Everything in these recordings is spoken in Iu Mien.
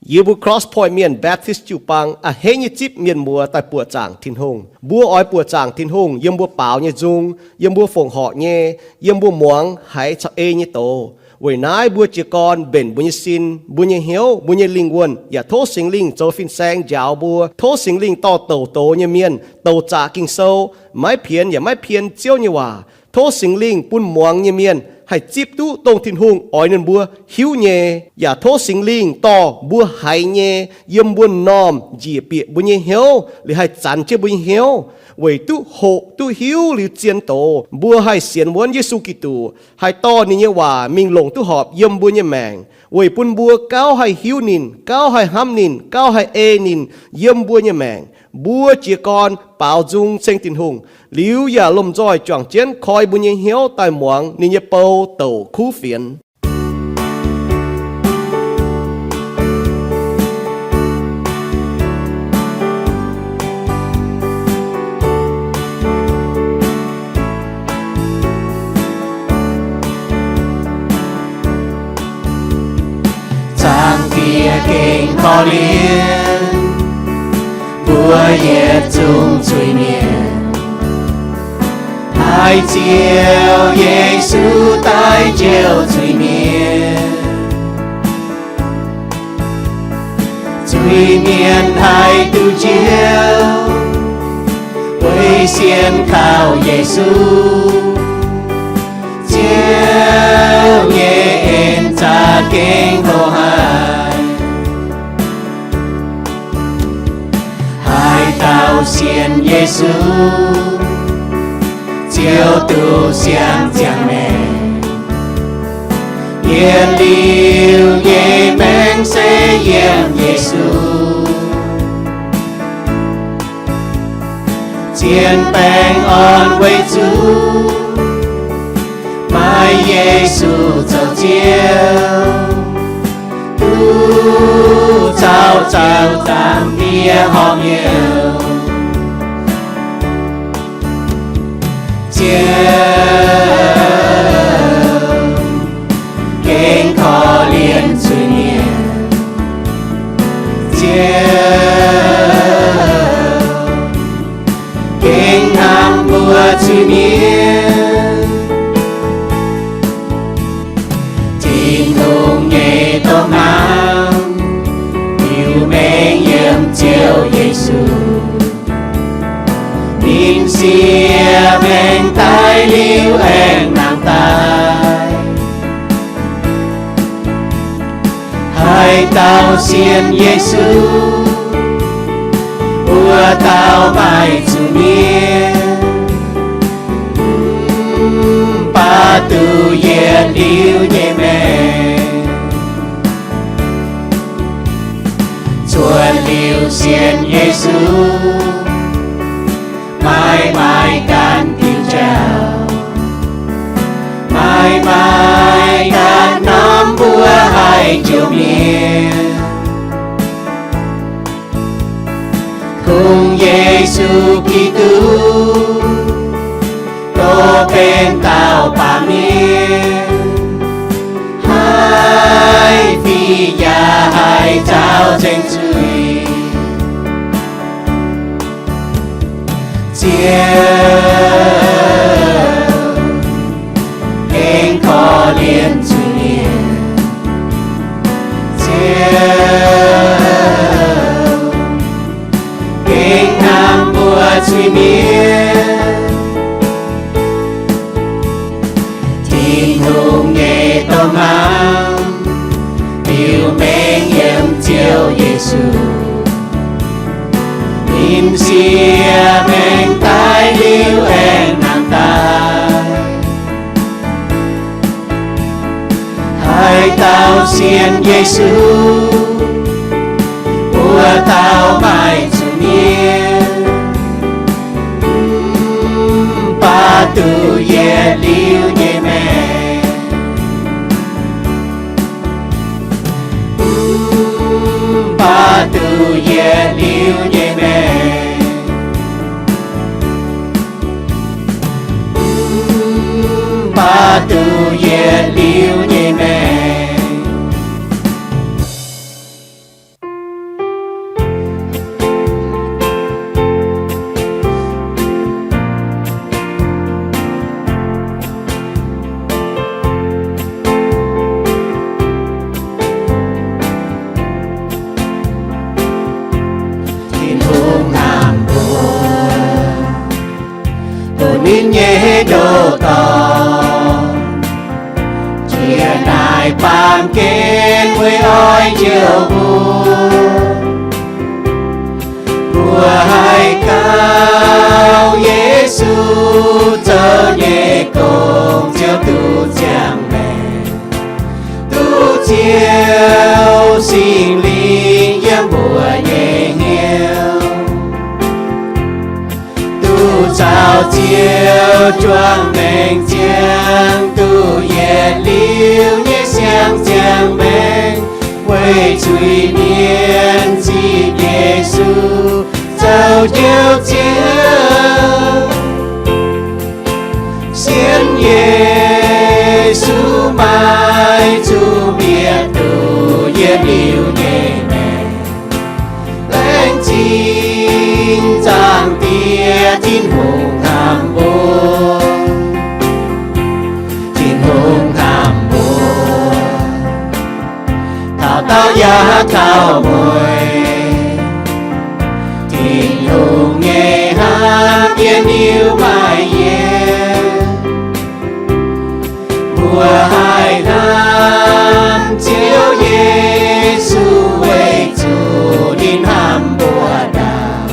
Yie mbuo Cross Point Mienh Baptist jiu-baang a'hneiv nyei zipv mienh muoz daaih buoqc zaangc Tin-Hungh. Mbuo oix buoqc zaangc Tin-Hungh yiem mbuo baaux nyei nzung, yiem mbuo fongc horc nyei, yiem mbuo muangx haiz caux ei nyei doz. Weic naaiv mbuo jiez gorn mbenc mbuo nyei sin, mbuo nyei hnyouv, mbuo nyei lingh wuonh, yaac tov Singx Lingh zoux fin-saeng njaaux mbuo. Tov Singx Lingh dorh douc doz nyei mienh, douc zaqc Ging-Sou, maiv pienx yaac maiv pien Ziouv nyei waac. Tov Singx Lingh bun muangx nyei mienh haih zipv duqv dongh Tin-Hungh oix ninh mbuo hiuv nyei, yaac tov Singx Lingh dorh mbuo haiz nyei yiem mbuo m'normh njiec bieqc mbuo nyei hnyouv, liuz haih zanx jienv mbuo nyei hnyouv, weic duqv hoqc duqv hiuv liuz zien doz, mbuo haih sienx wuonv Yesu Giduc, haih dorh ninh nyei waac mingh longc duqv horpc yiem mbuo nyei maengc, weic bun mbuo gauh haih hiuv ninh, gauh haih hnamv ninh, gauh haih ei ninh yiem mbuo nyei maengc. Mbuo jiez gorn baaux nzung ceng Tin-Hungh, liuz yaac lomh nzoih juangc jienv koi mbuo nyei hnyouv daaih muangx ninh nyei bou douc kuv fienx. Zaangc Diex gengh korv-lienh mbuo yietc zungv zuiz-mienh, haiz Ziouv Yesu daaih njoux zuiz-mienh. Zuiz-mienh haih duqv njoux, weic sienx kaux Yesu, Ziouv nyei en za'gengh hlo haic. Haaix dauh sienx Yesu, ziouc duqv siang ziangh maengc. Yietc liuz nyei maengc se yiem Yesu. Zien baengh orn weic zuqc maaih Yesu zoux Ziouv, duqv zaux Ziouv Zaangc Diex horpc nyei. Ziouv gengh korv-lienh zuiz-mienh. Ziouv gengh hnamv mbuo zuiz-mienh. Tin-Hungh nyei domh hmuangv biux mengh yiem Ziouv Yesu. Ninh siev maengc daaih liuz aengx nangh daaih. Haaix dauh sienx Yesu, wuov dauh maaih zuiz-mienh, mv baac duqv yietc liuz nyei maengc. Cuotv liuz sienx Yesu, maiv maaih ganh diuc jauv, maiv maaih ganh norm mbuo haih njoux mienh. Kungx Yesu Giduc, dongh benx dauh baamh mienh, haih fih yaac haih nzaaux nzengc zuiz. Ziouv gengh korv-lienh zuiz-mienh. Ziouv gengh hnamv mbuo zuiz-mienh. Tin-Hungh nyei domh hmuangv biux mengh yiem Ziouv Yesu. Ninh siev maengc daaih liuz aengx nangh daaih. Haaix dauh sienx Yesu, wuov dauh maaih zuiz-mienh, mv baac duqv yietc liuz nyei maengc. Mv baac duqv yietc liuz nyei maengc. Mv baac duqv yietc liuz nyei maengc. Baamh gen weic oix njoux mbuo. Mbuo haih gauh Yesu zoux nyei gong ziouc duqv ziangh maengc, duqv Ziouv Singx Lingh yiem mbuo nyei hnyouv, duqv caux Ziouv juangc maengc ziangh, duqv yietc liuz nyei siang ziangh maengc, weic zuiz-mienh zipv Yesu zoux Njoux Ziouv. Sienx Yesu maaih zuqc mietc duqv yietc liuz nyei maengc, laengz zingh Zaangc Diex Tin-Hungh hnamv mbuo. Tin-Hungh hnamv mbuo, taux daauh yaac taux mueiz. Tin-Hungh nyei hnamv yietc liuz maiv yienc. Mbuo haih hnamv Ziouv Yesu weic zuqc ninh hnamv mbuo ndaangc.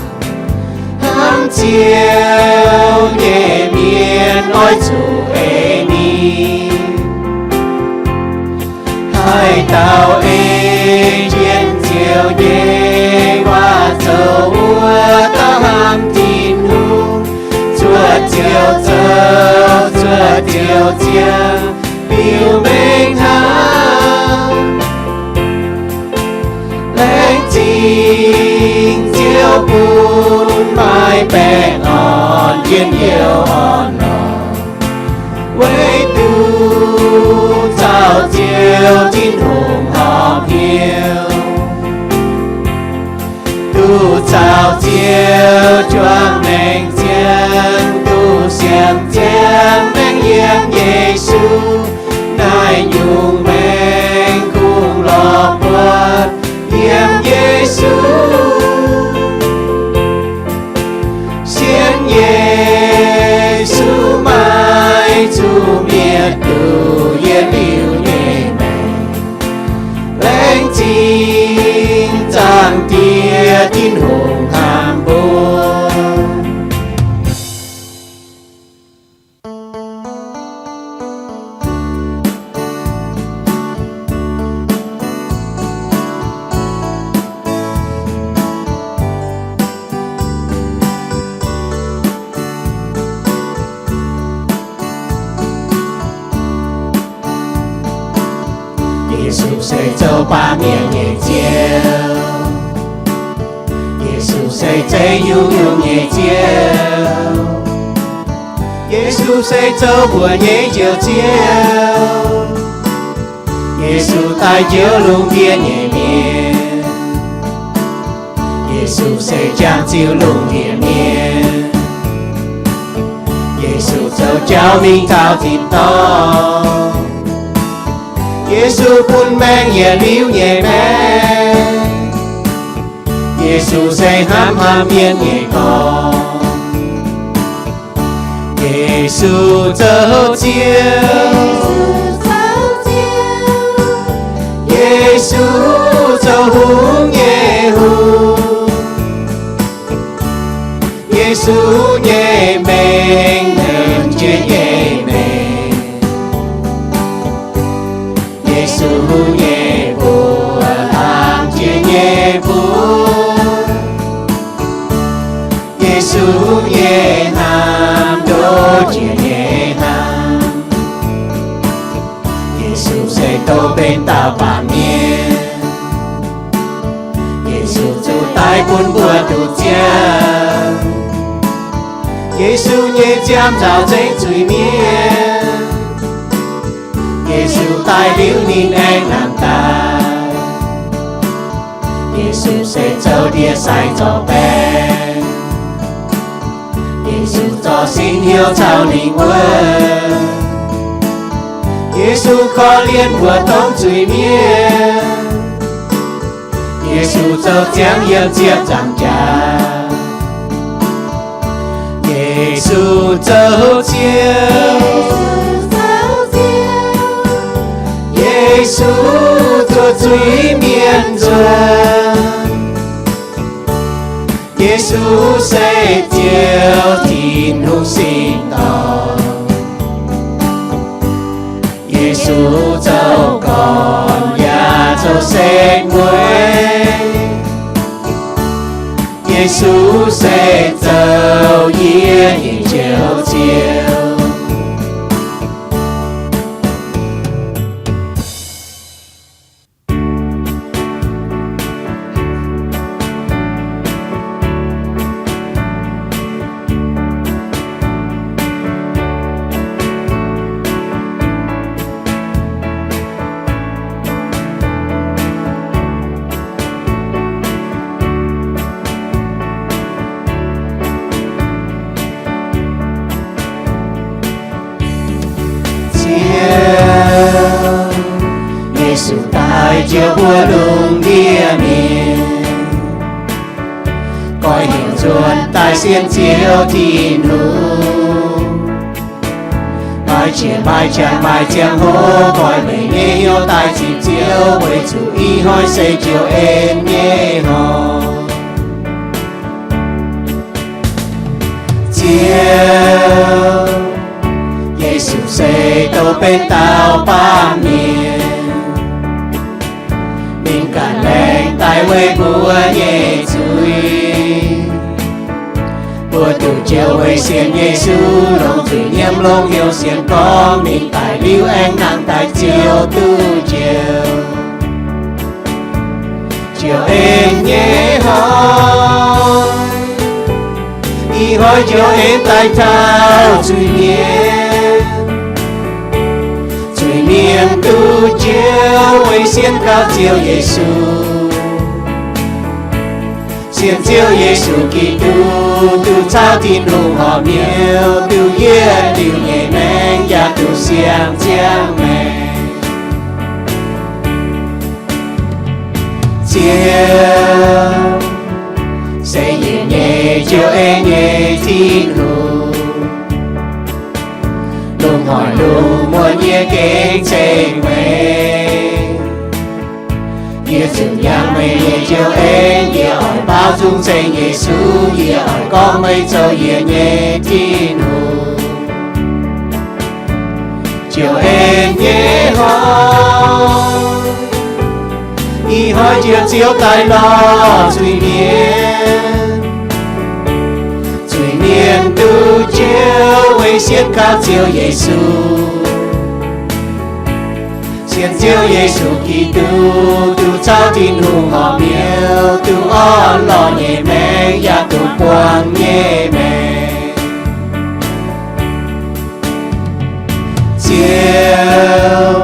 Hnamv Ziouv nyei mienh oix zuqc ei ninh. Haaix dauh ei jienv Ziouv nyei waac zoux wuov dauh hnamv Tin-Hungh, zuov Ziouv zoux, zuov Ziouv ziangh, biux mengh hnangv. Laengz zingh Ziouv bun maaih baengh orn njien-youh orn-lorqc, weic duqv caux Ziouv Tin-Hungh horpc hnyouv, duqv caux Ziouv juangc maengc ziangh, duqv siang ziangh maengc yiem Yesu. Naaiv nyungc maengc kungx lorz buatc yiem Yesu. Sienx Yesu maaih zuqc mietc duqv yietc liuz nyei maengc. Laengz zingh Zaangc Diex Tin-Hungh hnamv mbuo. Yesu se zoux baamh mienh nyei Ziouv. Yesu se zeiv nyungc-nyungc nyei Ziouv. Yesu se zoux mbuo nyei Njoux Ziouv. Yesu daaih njoux lungh ndiev nyei mienh. Yesu se jangx ziux lungh ndiev mienh. Yesu zoux jauv mingh taux tin-dorngh. Yesu bun maengc yietc liuz nyei maengc. Yesu se hnamv haaix mienh nyei gorngv. Yesu zoux Ziouv. Yesu zoux hungh nyei hungh. Yesu nyei mengh, nqemh jiex nyei mengh. Yesu nyei buoz, hlang jiex nyei buoz. Yesu nyei hnamv, ndoqv jiex nyei hnamv. Yesu se dongh benx dauh baamh mienh. Yesu zuqc daic bun mbuo duqv ziangh. Yesu nyei nziaamv nzaaux nzengc zuiz-mienh. Yesu daic liuz ninh aengx nangh daaih. Yesu se zoux ndie-sai zorc baeng. Yesu zorc singx hnyouv caux lingh wuonh. Yesu korv-lienh mbuo domh zuiz-mienh. Yesu zoux ziangx yiem ziepc nzaangc jaax. Yesu zoux Ziouv. Yesu Yesu zuov zuiz-mienh nzuonx. Yesu se Ziouv Tin-Hungh singx dorngx. Yesu zoux gorn yaac zoux setv mueiz. Yesu se zoux yie nyei Njoux Ziouv. Ziouv, Yesu daaih njoux mbuo lungh ndiev mienh, goiv heuc nzuonx daaih sienx Ziouv Tin-Hungh. Maaih qiex maaih qangx maaih ziangh hoc goiv meih nyei hnyouv daaih ziqc Ziouv, weic zuqc ih hnoi se Ziouv en nyei hnoi. Ziouv, Yesu se douh benx dauh baamh mienh, ninh ganh laengz daaih weic mbuo nyei zuiz. Mbuo duqv Ziouv weic sienx Yesu longc zuiz-nyiemv longc hnyouv sienx gorngv ninh daic liuz aengx nangh daaih ziouc duqv njoux. Ziouv en nyei hnoi, ih hnoi Ziouv en daaih taux zuiz-mienh. Zuiz-mienh duqv Ziouv weic sienx kaux Ziouv Yesu. Sienx Ziouv Yesu Giduc, duqv caux Tin-Hungh horpc hnyouv, duqv yietc liuz nyei maengc yaac duqv siang-ziangh maengc. Ziouv, se yie nyei Ziouv, ei nyei Tin-Hungh. Lungh hoic lungh muonz yie gengh ceng meih. Yie zuqc yangh meih nyei Ziouv en, yie oix baaux nzung ceng Yesu, yie oix gorngv meih zoux yie nyei Tin-Hungh. Ziouv en nyei hnoi, ih hnoi Ziouv, Ziouv daaih lorz zuiz-mienh. Zuiz-mienh duqv Ziouv weic sienx kaux Ziouv Yesu. Sienx Ziouv Yesu Giduc, duqv caux Tin-Hungh horpc hnyouv, duqv orn-lorqc nyei maengc yaac duqv buangh nyei maengc. Ziouv,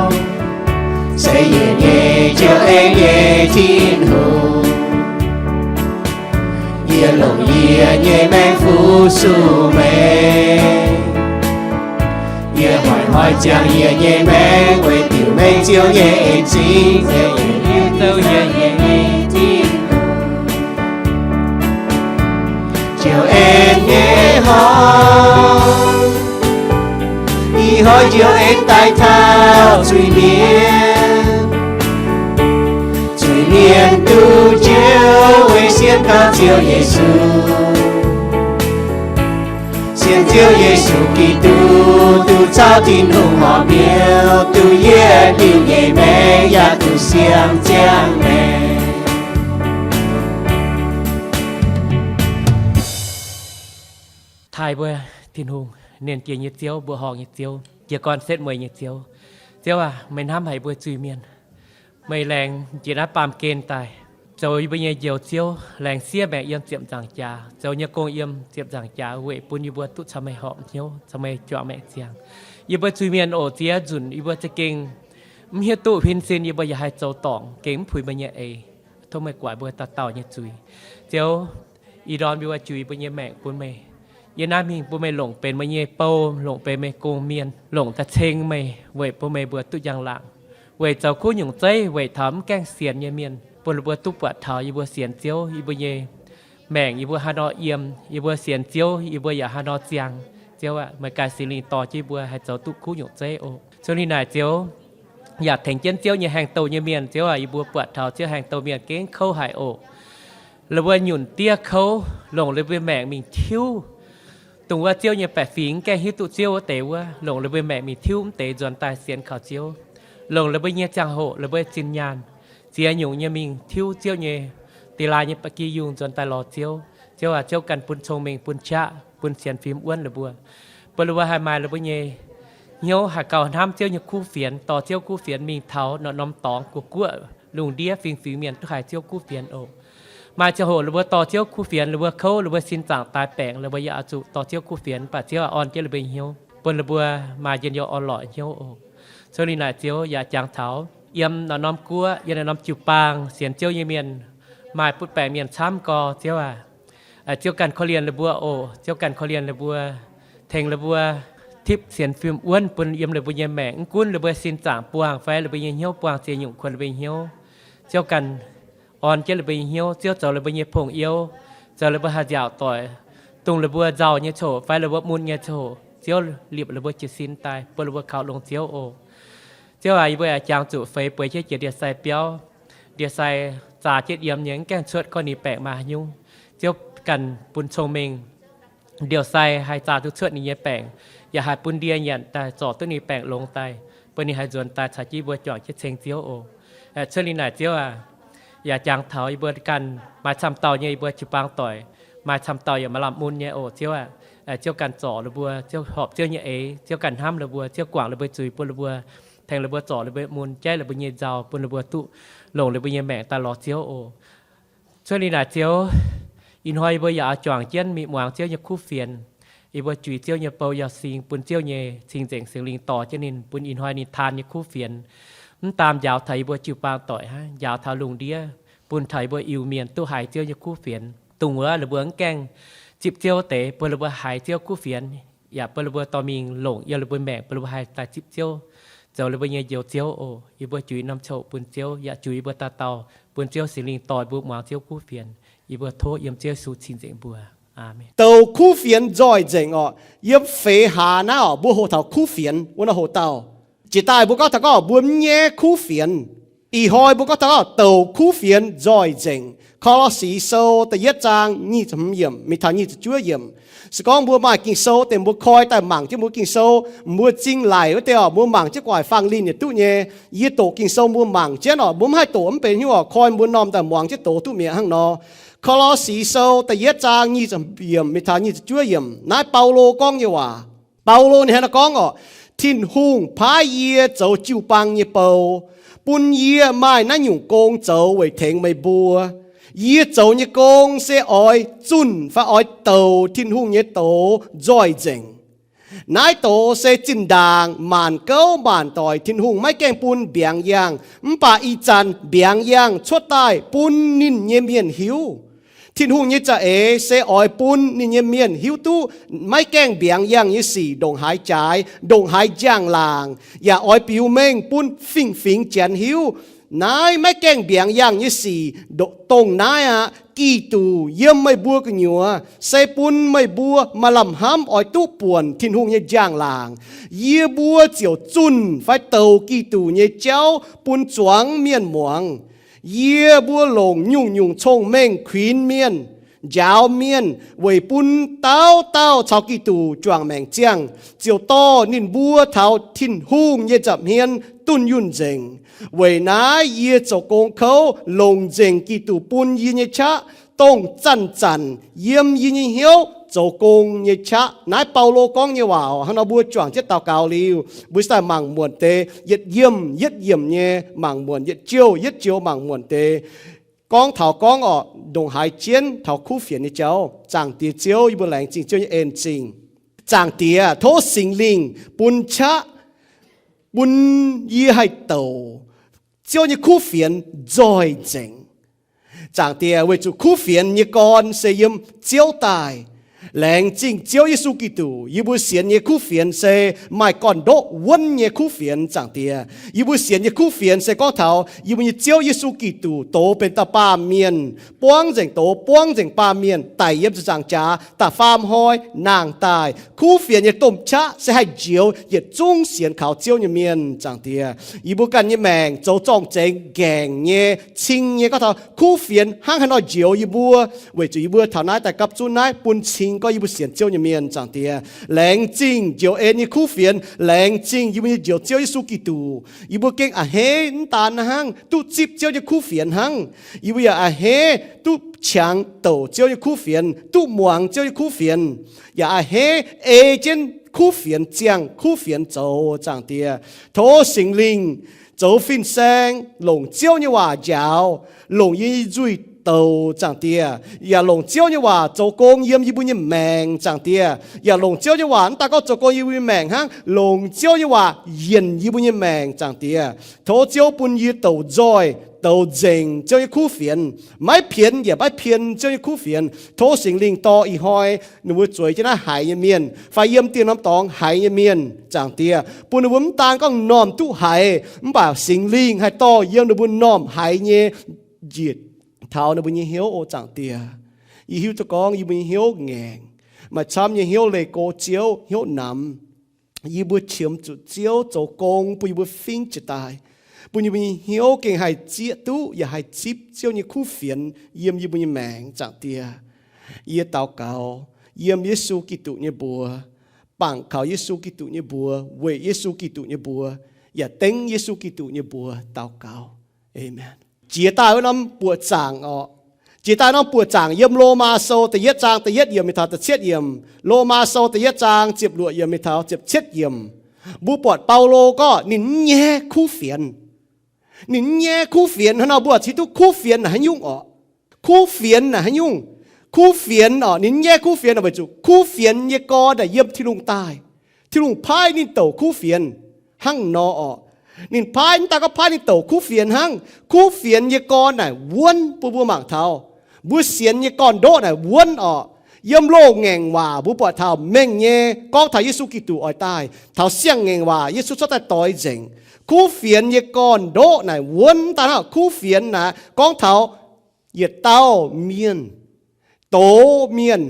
se yie nyei Ziouv, ei nyei Tin-Hungh. Yie longc yie nyei maengc fu-sux meih. Yie hoic hnoi ziangx yie nyei maengc weic diuc meih Ziouv nyei en-zingh, Ziouv en nyei hnoi. Ih hnoi Ziouv en daaih taux zuiz-mienh. Zuiz-mienh duqv Ziouv weic sienx kaux Ziouv Yesu. Sienx Ziouv Yesu Giduc, duqv caux Tin-Hungh horpc hnyouv, duqv yietc liuz nyei maengc yaac duqv siang-ziangh maengc. Taaih mbuo Tin-Hungh, nernh jiex nyei Ziouv, mbuoqc horngh nyei Ziouv, jiez gorn setv mueiz nyei Ziouv. Ziouv aac, meih hnamv haic mbuo zuiz-mienh. Meih laengz jiex naaiv baamh gen daaih, zoux yie mbuo nyei Njoux Ziouv, laengz siev maengc yiem ziepc nzaangc jaax, zoux nyei gong yiem ziepc nzaangc jaax weic bun yie mbuo duqv caux meih horpc hnyouv, caux meih juangc maengc ziangx. Yie mbuo zuiz-mienh oc, ziex nzunc yie mbuo za'gengh mv hiuv duqv, hlen sin yie mbuo yaac haih zoux dorngc, gengh mv puix meih nyei eix. Tov meih guaix mbuo dauh dauh nyei zuiz. Ziouv, ih ndorm yie mbuo juix mbuo nyei maengc bun meih. Yiem naaiv mingh bun meih longc benx meih nyei bou, longc benx meih gong-mienh, longc da'ceng meih weic bun meih mbuo duqv njang-laangc, weic zoux kuv nyungc zeiv, weic taux mv gaengh sienx nyei mienh, bun ninh mbuo duqv buatc taux yie mbuo sienx Ziouv, yie mbuo nyei maengc yie mbuo haaix nor yiem, yie mbuo sienx Ziouv yie mbuo yaac haaix nor ziangh. Ziouv aac, meih ganh Singx Lingh dorh jienv yie mbuo haih zoux duqv kuv nyungc zeiv oc. Ziouv, ninh naaic Ziouv, yaac tengx jienv Ziouv nyei haengh douh nyei mienh. Ziouv aac, yie mbuo buatc taux Ziouv haengh douh mienh gengh kouv haic oc. La'buo nyunc diev kouv, longc la'buo maengc mingh tiuv. Dongh wuov Ziouv nyei baeqc fingx mv gaengh hiuv duqv Ziouv wuov deix wuov, longc la'buo maengc mingh tiuv mv deix nzuonx daaih sienx kaux Ziouv. Longc la'buo nyei ziangh hoc, la'buo zinh nyaanh, ziex nyungc nyei mingh tiuv Ziouv nyei, deix laaih nyei ba'gi yungh nzuonx daaih lorz Ziouv. Ziouv aac, Ziouv ganh bun cong-mengh, bun qaqv, bun sienx fim wuonv la'buo, bun la'buo haih maaih la'buo nyei hnyouv haih gauh hnamv Ziouv nyei kuv fienx, dorh Ziouv kuv fienx mingh taux norm-norm dorngx guoqv-guoqv, lungh ndiev fingx-fingx mienh duqv haiz Ziouv kuv fienx oc. Maaih ziangh hoc la'buo dorh Ziouv kuv fienx, la'buo kouv, la'buo sin zaangc daaih baengc, la'buo yaac oix zuqc dorh Ziouv kuv fienx, mv baac Ziouv aac, orn jienv la'buo nyei hnyouv, bun la'buo maaih njien-youh orn-lorqc hnyouv oc. Cuotv liuz naaic Ziouv yaac jangx taux yiem norm-norm guoqv, yiem norm-norm jiu-baang sienx Ziouv nyei mienh, maaih butv baengc mienh camv gorx, Ziouv aac, Ziouv ganh korv-lienh la'buo oc. Ziouv ganh korv-lienh la'buo, tengx la'buo tipv sienx fim wuonv bun yiem la'buo nyei maengc, mv gunv la'buo sin zaangc buangh fai la'buo nyei hnyouv buangh ziex nyungc kuonx la'buo nyei hnyouv. Ziouv ganh orn jienv la'buo nyei hnyouv. Ziouv zoux la'buo nyei pong-youv, zoux la'buo haih nziaauc doic, dongh la'buo nzauh nyei coc fai la'buo mun nyei coc, Ziouv liepc la'buo jiez sin daaih bun la'buo kaux longx Ziouv oc. Ziouv aac, yie mbuo yaac jangx zuqc feix bueix jienv jiex ndie-sai biauv. Ndie-sai zaah jienv yiem nyei, mv gaengh cuotv gorngv ninh baengc maaih haaix nyungc. Ziouv ganh bun cong-mengh, ndie-sai haih zaah duqv cuotv ninh nyei baengc, yaac haih bun ndie nyanc daaih zorc duqv ninh baengc longx daaih, bun ninh haih nzuonx daaih caux jienv yie mbuo juangc jienv ceng Ziouv oc. Cuotv liuz naaic Ziouv aac, yaac jangx taux yie mbuo ganh maaih camv dauh nyei yie mbuo jiu-baang doic, maaih camv dauh yaac maaih lamh mun nyei oc Ziouv aac. Ziouv ganh zorc la'buo, Ziouv horpc Ziouv nyei eix, Ziouv ganh hnamv la'buo, Ziouv guangc la'buo zuiz bun la'buo, tengx la'buo zorc la'buo mun, jaiv la'buo nyei nzauh, bun la'buo duqv longc la'buo nyei maengc daaih lorz Ziouv oc. Cuotv liuz naaic Ziouv, ih hnoi yie mbuo yaac oix juangc jienv mingh muangx Ziouv nyei kuv fienx. Yie mbuo juix Ziouv nyei bou yaac sing bun Ziouv nyei cing-nzengc Singx Lingh dorh jienv ninh, bun ih hnoi ninh taan nyei kuv fienx mv daam njaaux taux yie mbuo jiu-baang doic hnangv, njaaux taux lungh ndiev, bun taux yie mbuo Iu-Mienh duqv haiz Ziouv nyei kuv fienx. Dongh wuov la'buo mv gaengh zipv Ziouv deix, bun la'buo haiz Ziouv kuv fienx, yaac bun la'buo dorh mingh longc yiem la'buo maengc, bun la'buo haih daaih zipv Ziouv, zoux la'buo nyei Njoux Ziouv oc. Yie mbuo juix norm coc bun Ziouv, yaac juix yie mbuo dauh dauh bun Ziouv Singx Lingh dorh yie mbuo muangx Ziouv kuv fienx. Yie mbuo tov yiem Ziouv Yesu cing-nzengc mbuox. Aamen. Douc kuv fienx nzoih nzengc oc. Yiem feix hlaax naaiv oc, mbuo hoqc taux kuv fienx wuov nor hoqc dauh. Jiex daaih mbuo gorngv taux gorngv mbuo mv nyaiv kuv fienx. Ih hnoi mbuo gorngv taux gorngv douc kuv fienx nzoih nzengc. Ko^lo^si Sou da'yietv zaang nyic ziepc hmz yiemc mingh taux nyic ziepc juov yiemc. Se gorngv mbuo maaih Ging-Sou deix mbuo koi daaih mangc jienv mbuo Ging-Sou, mbuo zingh laic wuov deix oc, mbuo mangc jienv gu'nguaaic fangx linh yietc duqv nyei. Yie doqc Ging-Sou mbuo mangc jienv oc, mbuo mv haih doqc mv benx hnyouv oc, koi mbuo norm daaih muangx jienv doz duqv mi'aqv hnangv nor. Ko^lo^si Sou da'yietv zaang nyic ziepc yiemc mingh taux nyic ziepc juov yiemc, naaiv Baulo gorngv nyei waac. Baulo ninh hnangv naaiv gorngv oc, Tin-Hungh paaiv yie zoux jiu-baang nyei bou, bun yie maaih naaiv nyungc gong zoux weic tengx meih mbuo. Yie zoux nyei gong se oix zunh fai oix douc Tin-Hungh nyei doz nzoih nzengc. Naaiv doz se zinh ndaangc maanc gouv maanc doic Tin-Hungh maiv gaengh bun mbiaangx yangh, mv baac ih zanc mbiaangx yangh cuotv daaih bun ninh nyei mienh hiuv. Tin-Hungh nyei za'eix se oix bun ninh nyei mienh hiuv duqv maiv gaengh mbiaangx yangh nyei sic ndongc haaix jaaix, ndongc haaix njang-laangc, yaac oix biux mengh bun fingx-fingx Janx hiuv. Naaiv maiv gaengh mbiaangx yangh nyei sic, dongh naaiv aqv, Giduc yiem meih mbuo gu'nyuoz se bun meih mbuo maaih lamh hnamv oix duqv buonc Tin-Hungh nyei njang-laangc. Yie mbuo ziouc zunh fai douc Giduc nyei jauv bun zuangx mienh muangx. Yie mbuo longc nyungc-nyungc cong-mengh kuinx mienh, njaaux mienh, weic bun dauh dauh caux Giduc juangc maengc ziangh, ziouc dorh ninh mbuo taux Tin-Hungh nyei nza'hmien dunh yunh nzengc. Weic naaiv yie zoux gong kouv longc nzengc Giduc bun yie nyei qaqv, dongh zanc-zanc yiem yie nyei hnyouv zoux gong nyei qaqv. Naaiv Baulo gorngv nyei waac oc. Hnangv nor mbuo juangc jienv daux gaux liuz, mbuo se daaih mangc muonc deix, yietc yiemc yietc yiemc nyei mangc muonc, yietc jouh yietc jouh mangc muonc deix. Gorngv taux gorngv oc, ndongc haaix jienv taux kuv fienx nyei jauv. Zaangc Diex Ziouv, yie mbuo laengz zingh Ziouv nyei en-zingh. Zaangc Diex, tov Singx Lingh bun qaqv bun yie haih douc Ziouv nyei kuv fienx nzoih nzengc. Zaangc Diex, weic zuqc kuv fienx nyei gorn se yiem Ziouv daaih. Laengz zingh Ziouv Yesu Giduc, yie mbuo sienx nyei kuv fienx se maaih gorn-ndoqv wuonv nyei kuv fienx, Zaangc Diex. Yie mbuo sienx nyei kuv fienx se gorngv taux yie mbuo nyei Ziouv Yesu Giduc dox benx dauh baamh mienh, buangv nzengc doz, buangv nzengc baamh mienh, daic yiem ziepc nzaangc jaax, da'faam hnoi nangh daaih. Kuv fienx nyei domh qaqv se haih njoux yietc zungv sienx kaux Ziouv nyei mienh, Zaangc Diex. Yie mbuo ganh nyei maengc zoux zorng-zengx nqaengc nyei, cing nyei, gorngv taux kuv fienx hnangv haaix nor njoux yie mbuo, weic zuqc yie mbuo taux naaiv daaih gapv zunv naaiv bun cing gorngv yie mbuo sienx Ziouv nyei mienh, Zaangc Diex. Laengz zingh njoux en nyei kuv fienx, laengz zingh yie mbuo nyei Njoux Ziouv Yesu Giduc. Yie mbuo gengh a'hneiv mv daan hnangv duqv zipv Ziouv nyei kuv fienx hnangv. Yie mbuo yaac a'hneiv duqv qangx douc Ziouv nyei kuv fienx, duqv muangx Ziouv nyei kuv fienx, yaac a'hneiv ei jienv kuv fienx, ziangh kuv fienx zoux, Zaangc Diex. Tov Singx Lingh zoux fin-saeng longc Ziouv nyei waac njaaux, longc yie nyei nzuih douc, Zaangc Diex, yaac longc Ziouv nyei waac zoux gong yiem yie mbuo nyei maengc, Zaangc Diex, yaac longc Ziouv nyei waac mv daan gorngv zoux gong yie mbuo nyei maengc hnangv, longc Ziouv nyei waac yienc yie mbuo nyei maengc, Zaangc Diex. Tov Ziouv bun yie douc nzoih, douc nzengc Ziouv nyei kuv fienx, maiv pienx yaac maiv pien Ziouv nyei kuv fienx. Tov Singx Lingh dorh ih hnoi ninh mbuo zueiz jienv naaiv haiz nyei mienh fai yiem dieh norm dorngx haiz nyei mienh, Zaangc Diex, bun ninh mbuo mv daan gorngv m'normh duqv haiz, mv baac Singx Lingh haih dorh yiem ninh mbuo m'normh haiz nyei njiec taux ninh mbuo nyei hnyouv, o Zaangc Diex. Yie hiuv duqv gorngv yie mbuo nyei hnyouv ngaengc, maaih camv nyei hnyouv leih go Ziouv, hnyouv namx. Yie mbuo qiemx zuqc Ziouv zoux gong bun yie mbuo fingv jiez daaih, bun yie mbuo nyei hnyouv gengh haih zieqv duqv yaac haih zipv Ziouv nyei kuv fienx yiem yie mbuo nyei maengc, Zaangc Diex. Yie daux gaux yiem Yesu Giduc nyei mbuox, bangc kaux Yesu Giduc nyei mbuox, weic Yesu Giduc nyei mbuox, yaac dengv Yesu Giduc nyei mbuox daux gaux. Aamen. Jiex daaih wuov norm buoqc zaangc orqc, jiex daaih norm buoqc zaangc yiem Lomaa Sou da'yietv zaang da'yietv yiemc mingh taux da'cietv yiemc. Lomaa Sou da'yietv zaang ziepc luoqc yiemc mingh taux ziepc cietv yiemc. Mbuo buatc Baulo gorngv ninh mv nyaiv kuv fienx. Ninh mv nyaiv kuv fienx. Hnangv nor mbuo oix hiuv duqv kuv fienx naaic haaix nyungc orqc? Kuv fienx naaic haaix nyungc? Kuv fienx orqc, ninh mv nyaiv kuv fienx orqc, weic zuqc kuv fienx nyei gorn naaic yiem Tin-Hungh daaih. Tin-Hungh paaiv ninh douc kuv fienx hnangv nor orqc. Ninh paaiv, mv daan gorngv paaiv ninh douc kuv fienx hnangv, kuv fienx nyei gorn naaic wuonv bun mbuo mangc taux. Mbuo sienx nyei gorn-ndoqv naaic wuonv orqc. Yiem loz-ngaengc waac mbuo buatc taux mengh nyei gorngv taux Yesu Giduc oix daaih, taux siang-ngaengc waac Yesu cuotv daaih doix nzengc. Kuv fienx nyei gorn-ndoqv naaic wuonv, mv daan hnangv, kuv fienx naaic gorngv taux yietc dauh mienh, doz mienh,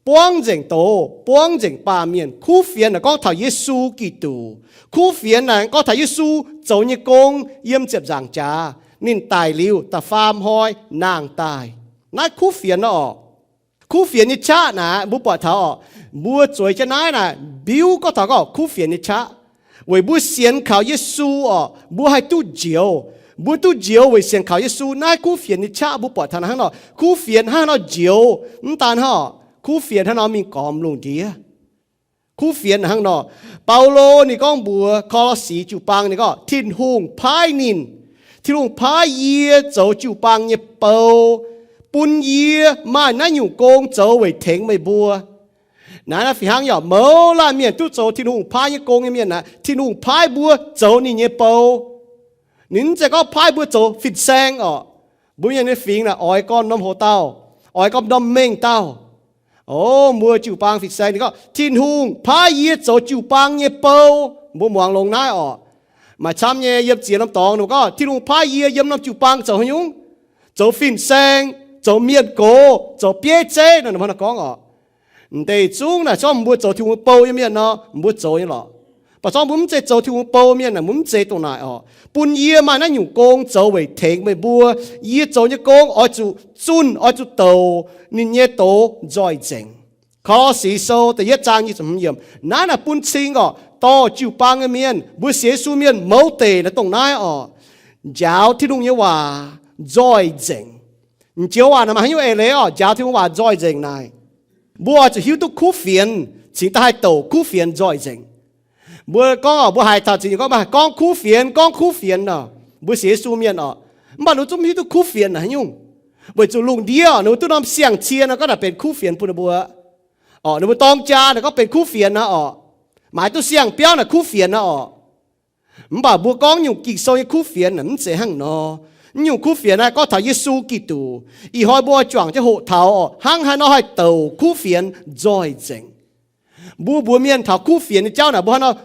buangv nzengc doz, buangv nzengc baamh mienh. Kuv fienx naaic gorngv taux Yesu Giduc. Kuv fienx naaic gorngv taux Yesu zoux nyei gong yiem ziepc nzaangc jaax, ninh daic liuz da'faam hnoi nangh daaih. Naaiv kuv fienx orqc. Kuv fienx nyei qaqv naaic mbuo buatc taux orqc, mbuo zueiz jienv naaiv naaic mbiuv gorngv taux gorngv kuv fienx nyei qaqv. Weic mbuo sienx kaux Yesu orqc, mbuo haih duqv njoux. Mbuo duqv njoux weic sienx kaux Yesu. Naaiv kuv fienx nyei qaqv mbuo buatc taux hnangv nor, kuv fienx hnangv nor njoux, mv daan hnangv orqc, kuv fienx hnangv nor mingh gormx lungh ndiev. Kuv fienx hnangv nor, Baulo ninh gorngv mbuox Ko^lo^si jiu-baang ninh gorngv Tin-Hungh paaiv ninh, Tin-Hungh paaiv yie zoux jiu-baang nyei bou, bun yie maaih naaiv nyungc gong zoux weic tengx meih mbuo. Naaiv, naaiv fih hnangv yaac mouz laanh mienh duqv zoux Tin-Hungh paaiv nyei gong nyei mienh naaic, Tin-Hungh paaiv mbuo zoux ninh nyei bou. Ninh mv zeiz gorngv paaiv mbuo zoux fin-saeng orqc. Mbuo mienh nyei fingx naaic oix gorn norm hoc dauh, oix gorn norm mengh dauh. O, mbuo jiu-baang fin-saeng ninh gorngv, Tin-Hungh paaiv yie zoux jiu-baang nyei bou. Mbuo muangx longx naaiv orqc. Maaih camv nyei yiem ziex norm dorngx ninh gorngv, Tin-Hungh paaiv yie yiem norm jiu-baang zoux haaix nyungc? Zoux fin-saeng, zoux mienh gox, zoux bieiv zeiv nor, ninh mbuo gorngv orqc. M'deix zungv naaic, zorngv mbuo zoux Tin-Hungh bou nyei mienh nor, mbuo zoux nyei lorqc. Mv baac zorngv mbuo mv zeiz zoux Tin-Hungh bou mienh naaic, mbuo mv zeiz dongh naaic orqc. Bun yie maaih naaiv nyungc gong zoux weic tengx meih mbuo. Yie zoux nyei gong oix zuqc zunh, oix zuqc douc ninh nyei doz nzoih nzengc. Ko^lo^si Sou da'yietv zaang nyic ziepc hmz yiemc. Naaiv naaic bun cing orqc, dorh jiu-baang nyei mienh, mbuo sienx Yesu mienh mouz deic naaic dongh naaiv orqc. Njaaux Tin-Hungh nyei waac nzoih nzengc. M'jioux waac naaic maaih haaix nyungc eix leiz orqc, njaaux Tin-Hungh waac nzoih nzengc naaic? Mbuo oix zuqc hiuv duqv kuv fienx, cingx daaih haih douc kuv fienx nzoih nzengc. Mbuo gorngv orqc, mbuo haiz taux zingh nyeic gorngv, gorngv kuv fienx, gorngv kuv fienx orqc. Mbuo sienx Yesu mienh orqc, mv baac ninh zungv mv hiuv duqv kuv fienx naaic haaix nyungc. Weic zuqc lungh ndiev orqc, ninh mbuo duqv norm siang-cie nor gorngv naaic benx kuv fienx bun ninh mbuo. Orqc, ninh mbuo dorng jaa naaic gorngv benx kuv fienx naaic orqc. Maaiz duqv siang-biauv naaic kuv fienx naaic orqc. Mv baac mbuo gorngv nyungc Ging-Sou nyei kuv fienx naaic mv zeiz hnangv nor. Mv nyungc kuv fienx naaiv gorngv taux Yesu Giduc. Ih hnoi mbuo oix juangc jienv hoqc taux orqc, hnangv haaix nor haih douc kuv fienx nzoih nzengc. Mbuo mbuox mienh taux kuv fienx nyei jauv naaic, mbuo hnangv nor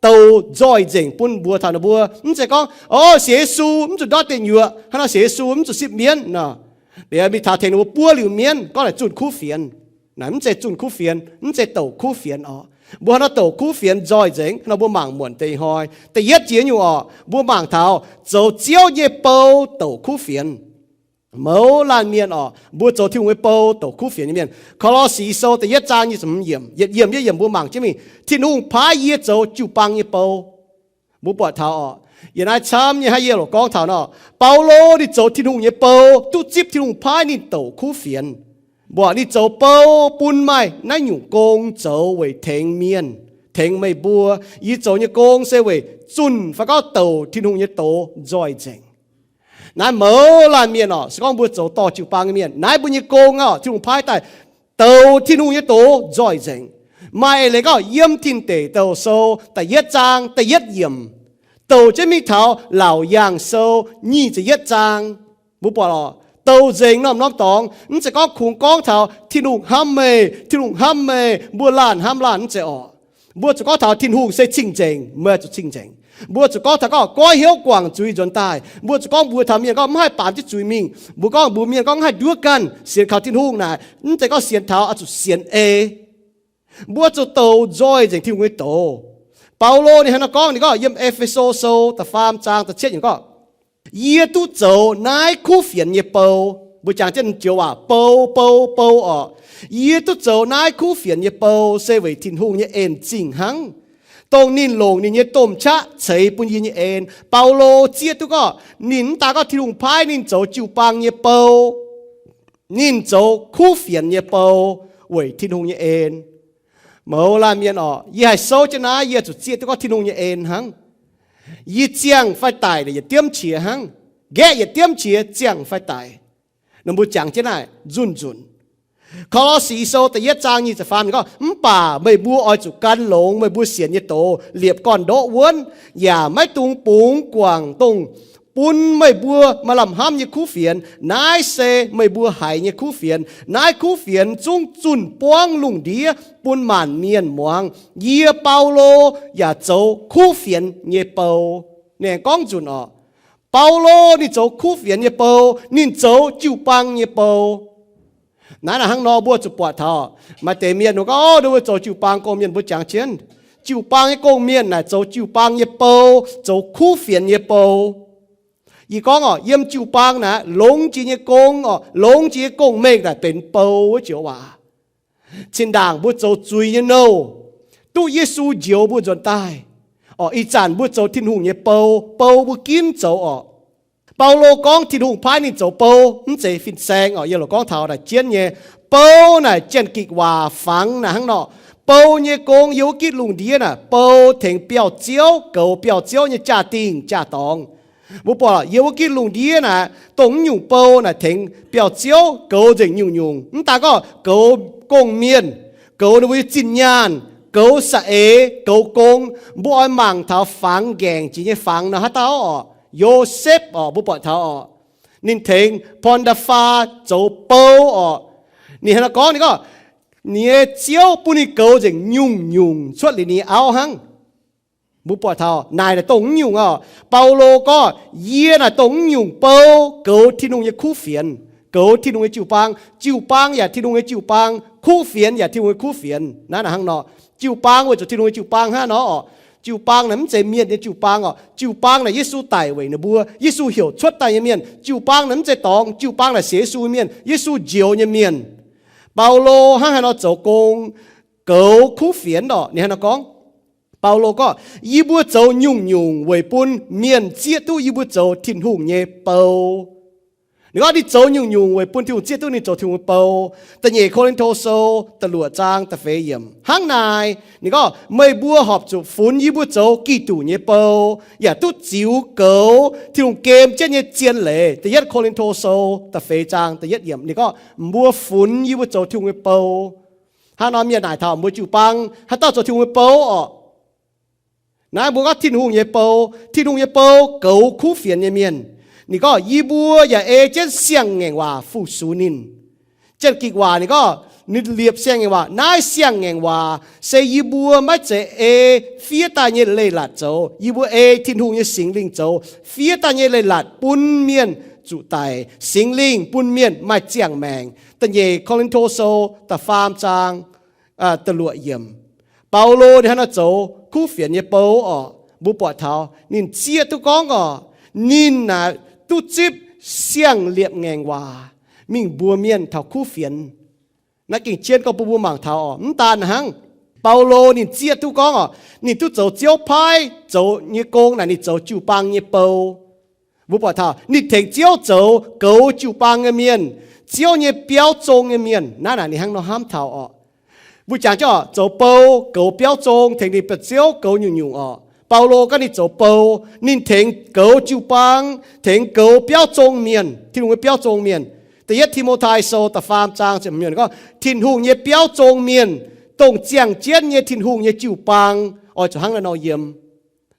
douc nzoih nzengc bun mbuox taux ninh mbuo. Mv zeiz gorngv, o, sienx Yesu mv zuqc ndortv deic nyuoqc, hnangv nor sienx Yesu mv zuqc sipv mienv nor. Liuz mingh taux tengx ninh mbuo buov liuz mienv, gorngv naaic zunh kuv fienx. Naaic mv zeiz zunh kuv fienx, mv zeiz douc kuv fienx orqc. Mbuo hnangv nor douc kuv fienx nzoih nzengc, hnangv nor mbuo mangc muonc deix ih hnoi. Da'yietv jiex nyungc orqc, mbuo mangc taux zoux Ziouv nyei bou douc kuv fienx. Mouz laanh mienh orqc, mbuo zoux Tin-Hungh nyei bou douc kuv fienx nyei mienh. Ko^lo^si Sou da'yietv zaang nyic ziepc hmz yiemc, yietc yiemc yietc yiemc mbuo mangc jienv mingh, Tin-Hungh paaiv yie zoux jiu-baang nyei bou. Mbuo buatc taux orqc, yiem naaiv camv nyei hnangv yie loc gorngv taux nor, Baulo ninh zoux Tin-Hungh nyei bou, duqv zipv Tin-Hungh paaiv ninh douc kuv fienx. Mbuo ninh zoux bou bun maaih naaiv nyungc gong zoux weic tengx mienh, tengx meih mbuo. Yie zoux nyei gong se weic zunh fai gorngv douc Tin-Hungh nyei doz nzoih nzengc. Naaiv mouz laanh mienh orqc, se gorngv mbuo zoux dorh jiu-baang nyei mienh, naaiv mbuo nyei gong orqc, Tin-Hungh paaiv daaih douc Tin-Hungh nyei doz nzoih nzengc. Maaih eix leiz gorngv yiem Tin Deic Douh Sou da'yietv zaang da'yietv yiemc, douc jienv mingh taux Laauc Yaangh Sou nyic ziepc yietv zaang. Mbuo buatc orqc, douc nzengc norm-norm dorngx. Mv zeiz gorngv kungx gorngv taux Tin-Hungh hnamv meih, Tin-Hungh hnamv meih, mbuo laanh hnamv laanh, mv zeiz orqc. Mbuo zuqc gorngv taux Tin-Hungh se cing-nzengc, meih zuqc cing-nzengc. Mbuo zuqc gorngv taux gorngv goiv hnyouv guangc zuiz nzuonx daaih. Mbuo zuqc gorngv mbuox taux mienh gorngv mv haih baamz jienv zuiz mingh. Mbuo gorngv mbuox mienh gorngv mv haih nduov ganh. Sienx kaux Tin-Hungh naaic, mv zeiz gorngv sienx taux oix zuqc sienx ei. Mbuo zuqc douc nzoih nzengc Tin-Hungh nyei doz. Baulo ninh hnangv naaiv gorngv, ninh gorngv yiem E^fe^so Sou da'faam zaang da'cietv yiemc gorngv, yie duqv zoux naaiv kuv fienx nyei bou. Mbuo jangx jienv joux waac bou, bou, bou orqc. Yie duqv zoux naaiv kuv fienx nyei bou se weic Tin-Hungh nyei en-zingh hnangv, dongh ninh longc ninh nyei domh qaqv ceix bun yie nyei en. Baulo zieqv duqv gorngv ninh mv daan gorngv Tin-Hungh paaiv ninh zoux jiu-baang nyei bou, ninh zoux kuv fienx nyei bou weic Tin-Hungh nyei en. Mouz laanh mienh orqc, yie haih souv jienv naaiv, yie zuqc zieqv duqv gorngv Tin-Hungh nyei en hnangv. Yie ziangh fai daic yietc diemv qiex hnangv. Nqaeqv yietc diemv qiex, ziangh fai daic. Ninh mbuo jangx jienv naaic nzunh nzunc. Ko^lo^si Sou da'yietv zaang nyic ziepc faam yiemc gorngv, mv baac meih mbuo oix zuqc gan longx meih mbuo sienx nyei doz, liepc gorn-ndoqv wuonv, yaac maiv dungx bungx guangc dongh bun meih mbuo maaih lamh hnamv nyei kuv fienx. Naaiv se meih mbuo haiz nyei kuv fienx. Naaiv kuv fienx zungv zunh buangv lungh ndiev bun maanc mienh muangx. Yie, Baulo, yaac zoux kuv fienx nyei bou. Ninh gorngv nzunc orqc, Baulo ninh zoux kuv fienx nyei bou, ninh zoux jiu-baang nyei bou. Naaiv naaic hnangv nor mbuo zuqc buatc taux maaih deix mienh gorngv, o, ninh mbuo zoux jiu-baang gong-mienh. Mbuo jangx jienv, jiu-baang nyei gong-mienh naaic zoux jiu-baang nyei bou, zoux kuv fienx nyei bou. Yie gorngv orqc, yiem jiu-baang naaic longx jiex nyei gong orqc, longx jiex nyei gong-mengh naaic benx bou wuov joux waac. Cin-ndaangc mbuo zoux zuiz nyei nouh, duqv Yesu njoux mbuo nzuonx daaih orqc. Ih zanc mbuo zoux Tin-Hungh nyei bou, bou mbuo ginv zoux orqc. Baulo gorngv Tin-Hungh paaiv ninh zoux bou, mv zeiz fin-saeng orqc. Yie loc gorngv taux naaic jienv nyei, bou naaic Janx-Gikc waac fangx naaic hnangv nor. Bou nyei gong yiem wuov gitv lungh ndiev naaic, bou tengx biauv-ziouv goux biauv-ziouv nyei jaa-dingh jaa-dorngx. Mbuo buatc yiem wuov gitv lungh ndiev naaic, dongh mv nyungc bou naaic tengx biauv-ziouv goux nzengc nyungc-nyungc. Mv daan gorngv goux gong-mienh, goux ninh mbuo nyei zinh nyaanh, goux saeng-eix, goux gong. Mbuo oix mangc taux fangx nqaengc jiex nyei fangx nor haaix dauh orqc? Yosepv orqc, mbuo buatc taux orqc, ninh tengx Pon^taa^faa zoux bou orqc. Ninh hnangv naaiv gorngv, ninh gorngv, ninh nyei ziouv bun ninh goux nzengc nyungc-nyungc cuotv liuz ninh nyei auv hnangv. Mbuo buatc taux naaic naaic dongh mv nyungc orqc. Baulo gorngv, yie naaic dongh mv nyungc bou goux Tin-Hungh nyei kuv fienx, goux Tin-Hungh nyei jiu-baang. Jiu-baang yaac Tin-Hungh nyei jiu-baang, kuv fienx yaac Tin-Hungh nyei kuv fienx. Naaiv naaic hnangv nor, jiu-baang weic zuqc Tin-Hungh nyei jiu-baang hnangv nor orqc. Jiu-baang naaic mv zeiz mienh nyei jiu-baang orqc. Jiu-baang naaic Yesu daic weic ninh mbuo, Yesu heuc cuotv daaih nyei mienh. Jiu-baang naaic mv zeiz dorngx. Jiu-baang naaic sienx Yesu nyei mienh, Yesu njoux nyei mienh. Baulo hnangv haaix nor zoux gong goux kuv fienx orqc? Ninh hnangv haaix nor gorngv? Baulo gorngv, yie mbuo zoux nyungc-nyungc weic bun mienh zieqv duqv yie mbuo zoux Tin-Hungh nyei bou. Ninh gorngv ninh zoux nyungc-nyungc weic bun Tin-Hungh zieqv duqv ninh zoux Tin-Hungh nyei bou. Da'nyeic Ko^lin^to Sou da'luoqc zaang da'feix yiemc hnangv naaic. Ninh gorngv, meih mbuo horpc zuqc funx yie mbuo zoux Giduc nyei bou, yaac duqv ziux goux Tin-Hungh gem jienv nyei zien leiz. Da'yietv Ko^lin^to Sou da'feix zaang da'yietv yiemc ninh gorngv, mbuo funx yie mbuo zoux Tin-Hungh nyei bou. Hnangv nor mienh naaic taux mbuo jiu-baang haaix dauh zoux Tin-Hungh nyei bou orqc? Naaiv mbuo gorngv Tin-Hungh nyei bou. Tin-Hungh nyei bou goux kuv fienx nyei mienh. Ninh gorngv, yie mbuo yaac ei jienv siang-ngaengc waac fu-sux ninh. Janx-Gikc waac ninh gorngv, ninh liepc siang-ngaengc waac, naaiv siang-ngaengc waac se yie mbuo maiv zeiz ei fiev daaih nyei leiz-latc zoux. Yie mbuo ei Tin-Hungh nyei Singx Lingh zoux fiev daaih nyei leiz-latc bun mienh zuqc daic. Singx Lingh bun mienh maaih ziangh maengc. Da'nyeic Ko^lin^to Sou da'faam zaang da'luoqc yiemc. Baulo ninh hnangv naaiv zoux kuv fienx nyei bou orqc, mbuo buatc taux ninh zieqv duqv gorngv orqc, ninh naaic duqv zipv siang-liepc ngaengc waac mingh mbuox mienh taux kuv fienx. Naaiv gengh jienv gorngv bun mbuo mangc taux orqc, mv daan hnangv. Baulo ninh zieqv duqv gorngv orqc, ninh duqv zoux Ziouv paaiv zoux nyei gong naaic ninh zoux jiu-baang nyei bou. Mbuo buatc taux ninh tengx Ziouv zoux goux jiu-baang nyei mienh, Ziouv nyei biauv zong nyei mienh. Naaiv naaic ninh hnangv nor hnamv taux orqc. Mbuo jangx jienv orqc, zoux bou goux biauv zong, tengx ninh bieqc Ziouv goux nyungc-nyungc orqc. Baulo gorngv ninh zoux bou, ninh tengx goux jiu-baang, tengx goux biauv zong mienh, Tin-Hungh nyei biauv zong mienh. Da'yietv Ti^mo^tai Sou da'faam zaang ziepc hmz gorngv, Tin-Hungh nyei biauv zong mienh, dongh ziangh jienv nyei Tin-Hungh nyei jiu-baang, oix zuqc hnangv naaiv nor yiem.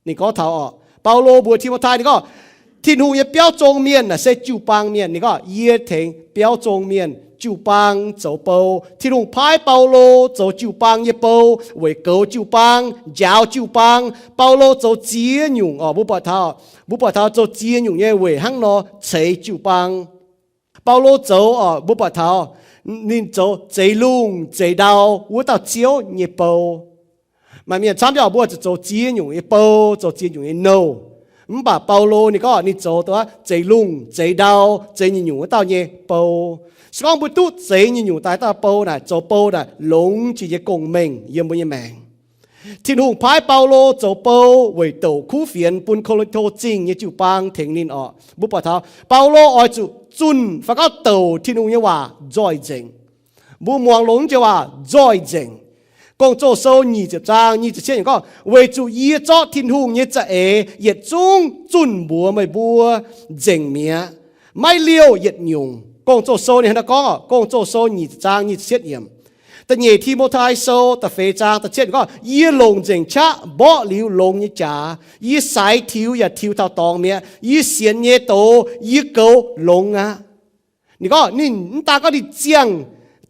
Ninh gorngv taux orqc, Baulo mbuox Ti^mo^tai ninh gorngv, Tin-Hungh nyei biauv zong mienh naaic se jiu-baang mienh. Ninh gorngv, yie tengx biauv zong mienh jiu-baang zoux bou. Tin-Hungh paaiv Baulo zoux jiu-baang nyei bou weic goux jiu-baang, njaaux jiu-baang. Baulo zoux ziex nyungc orqc, mbuo buatc taux, mbuo buatc taux zoux ziex nyungc nyei weic hnangv nor ceix jiu-baang. Baulo zoux orqc, mbuo buatc taux ninh zoux zeix lungh zeix ndau wuov dauh Ziouv nyei bou. Maaih mienh camv jauv mbuo zuqc zoux ziex nyungc nyei bou, zoux ziex nyungc nyei nouh. Mv baac Baulo ninh gorngv ninh zoux dongh zeix lungh zeix ndau, zeix nyungc-nyungc wuov dauh nyei bou. Se gorngv mbuo duqv zeix nyungc-nyungc daaih dauh bou naaic, zoux bou naaic longx jiex nyei gong-mengh yiem mbuo nyei maengc. Tin-Hungh paaiv Baulo zoux bou weic douc kuv fienx bun Ko^lin^to Zingh nyei jiu-baang tengx ninh orqc. Mbuo buatc taux Baulo oix zuqc zunh fai gorngv douc Tin-Hungh nyei waac nzoih nzengc. Mbuo muangx longx jiex waac nzoih nzengc. Gong-Zoh Sou nyic ziepc zaang nyic ziepc cietv yiemc gorngv, weic zuqc yie zorqv Tin-Hungh nyei za'eix yietc zungv zunh mbuox meih mbuo nzengc mi'aqv, maiv liouh yietc nyungc. Gong-Zoh Sou ninh hnangv naaiv gorngv, Gong-Zoh Sou nyic ziepc zaang nyic ziepc cietv yiemc. Da'nyeic Ti^mo^tai Sou da'feix zaang da'cietv gorngv, yie longc nzengc qaqv mborqv liuz longx nyei jaax, yie saix tiux yaac tiux taux dorngx mi'aqv, yie sienx nyei doz yie goux longx aqv. Ninh gorngv ninh mv daan gorngv ninh ziangh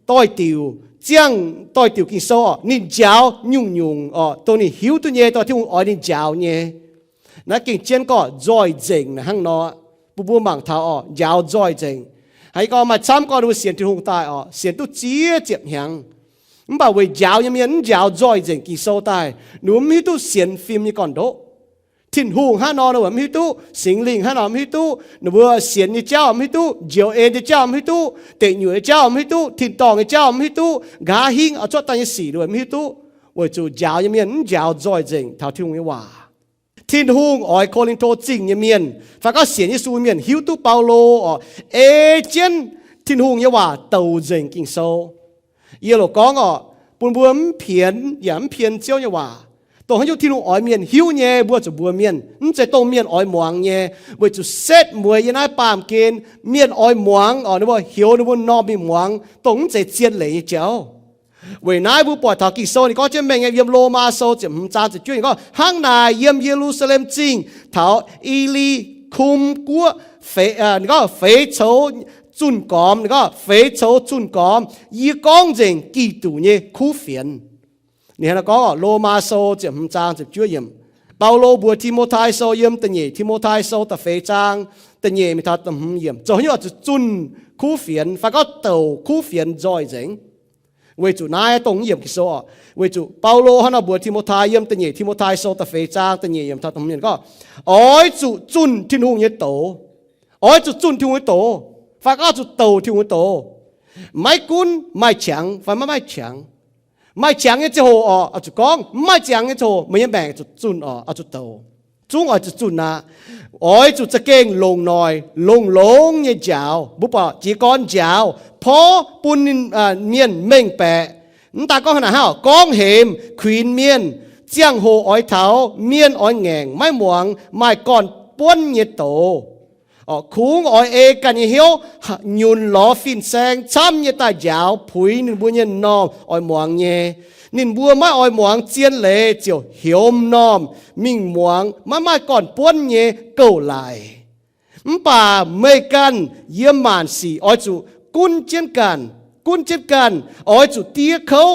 doix-diuc, ziangh doix-diuc Ging-Sou orqc, ninh njaaux nyungc-nyungc orqc, dongh ninh hiuv duqv nyei, dongh Tin-Hungh oix ninh njaaux nyei. Naaiv gengh jienv gorngv nzoih nzengc naaic hnangv nor, bun mbuo mangc taux orqc, njaaux nzoih nzengc. Haaix gorngv maaih camv gorngv ninh mbuo sienx Tin-Hungh daaih orqc, sienx duqv ziex ziepc hnyangx, mv baac weic njaaux nyei mienh mv njaaux nzoih nzengc Ging-Sou daaih, ninh mbuo mv hiuv duqv sienx fim nyei gorn-ndoqv. Tin-Hungh hnangv nor ninh mbuo mv hiuv duqv, Singx Lingh hnangv nor mv hiuv duqv, ninh mbuo sienx nyei jauv mv hiuv duqv, njoux en nyei jauv mv hiuv duqv, deic nyuoqc nyei jauv mv hiuv duqv, tin-dorngh nyei jauv mv hiuv duqv, nqa'haav hingv oix cuotv daaih nyei sic ninh mbuo mv hiuv duqv, weic zuqc njaaux nyei mienh mv njaaux nzoih nzengc taux Tin-Hungh nyei waac. Tin-Hungh oix Ko^lin^to Zingh nyei mienh fai gorngv sienx Yesu mienh hiuv duqv Baulo orqc, ei jienv Tin-Hungh nyei waac douc nzengc Ging-Sou. Yie loc gorngv orqc, bun mbuo mv pienx yaac mv pien Ziouv nyei waac. Dongh haaix nyungc Tin-Hungh oix mienh hiuv nyei, mbuo zuqc mbuox mienh, mv zeiz dongh mienh oix muangx nyei, weic zuqc setv mueiz yiem naaiv baamh gen mienh oix muangx orqc, ninh mbuo heuc ninh mbuo m'normh mingh muangx dongh mv zeiz zien leiz nyei jauv. Weic naaiv mbuo buatc taux Ging-Sou ninh gorngv jienv mengh nyei, yiem Lomaa Sou ziepc hmz zaang ziepc juov ninh gorngv, hnangv naaic yiem Ye^lu^saa^lem Zingh taux I^li^kum Guoqv, ninh gorngv feix coux zunh gormx, ninh gorngv feix coux zunh gormx, yie gorngv nzengc Giduc nyei kuv fienx. Ninh hnangv naaiv gorngv, Lomaa Sou ziepc hmz zaang ziepc juov yiemc. Baulo mbuox Ti^mo^tai Sou yiem da'nyeic Ti^mo^tai Sou da'feix zaang da'nyeic mingh taux da'hmz yiemc, zoux haaix nyungc zuqc zunh kuv fienx fai gorngv douc kuv fienx nzoih nzengc. Weic zuqc naaiv dongh yiemc Ging-Sou orqc, weic zuqc Baulo hnangv nor mbuox Ti^mo^tai yiem da'nyeic Ti^mo^tai Sou da'feix zaang da'nyeic yiemc taux da'hmz yiemc gorngv, oix zuqc zunh Tin-Hungh nyei doz. Oix zuqc zunh Tin-Hungh nyei doz, fai gorngv zuqc douc Tin-Hungh nyei doz. Maiv gunv maaih qangx fai maiv maaih qangx. Maaih qangx nyei ziangh hoc orqc, oix zuqc gorngv. Mv maaih qangx nyei ziangh hoc meih nyei maengc zuqc zunh orqc, oix zuqc douc. Zungv oix zuqc zunh aqv. Oix zuqc za'gengh longc noic longx-longx nyei njaaux. Mbuo buatc jiez gorn njaaux porv bun ninh, mienh mengh baeqc. Mv daan gorngv hnangv naaic hnangv, gorngv hemx kuinx mienh, ziangh hoc oix taux mienh oix ngaengc maiv muangx, maaih gorn-buonv nyei doz. Kungx oix ei ganh nyei hnyouv nyunc lorz fin-saeng camv nyei daaih njaaux puix ninh mbuo nyei m'normh oix muangx nyei. Ninh mbuo maiv oix muangx zien leiz ziouc heuc m'normh mingh muangx maiv maaih gorn-buonv nyei gouv-laic. Mv baac meih ganh yiem maanc sic oix zuqc gunv jienv ganh, gunv jienv ganh, oix zuqc diev kouv.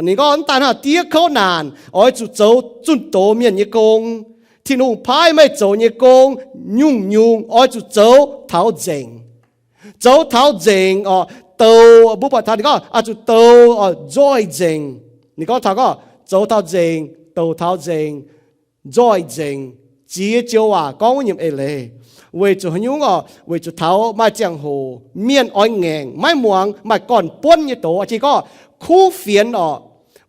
Ninh gorngv mv daan hnangv, diev kouv naanc, oix zuqc zoux zunh doz mienh nyei gong. Tin-Hungh paaiv meih zoux nyei gong nyungc-nyungc oix zuqc zoux taux nzengc. Zoux taux nzengc oc, douc, mbuo buatc taux ninh gorngv oix zuqc douc oc nzoih nzengc. Ninh gorngv taux gorngv zoux taux nzengc, douc taux nzengc, nzoih nzengc. Ziex joux waac gorngv wuov nyungc eix leiz. Weic zuqc haaix nyungc oc? Weic zuqc taux maaih ziangh hoc mienh oix ngaengc, maiv muangx, maaih gorn-buonv nyei doz. Jiex gorngv kuv fienx oc,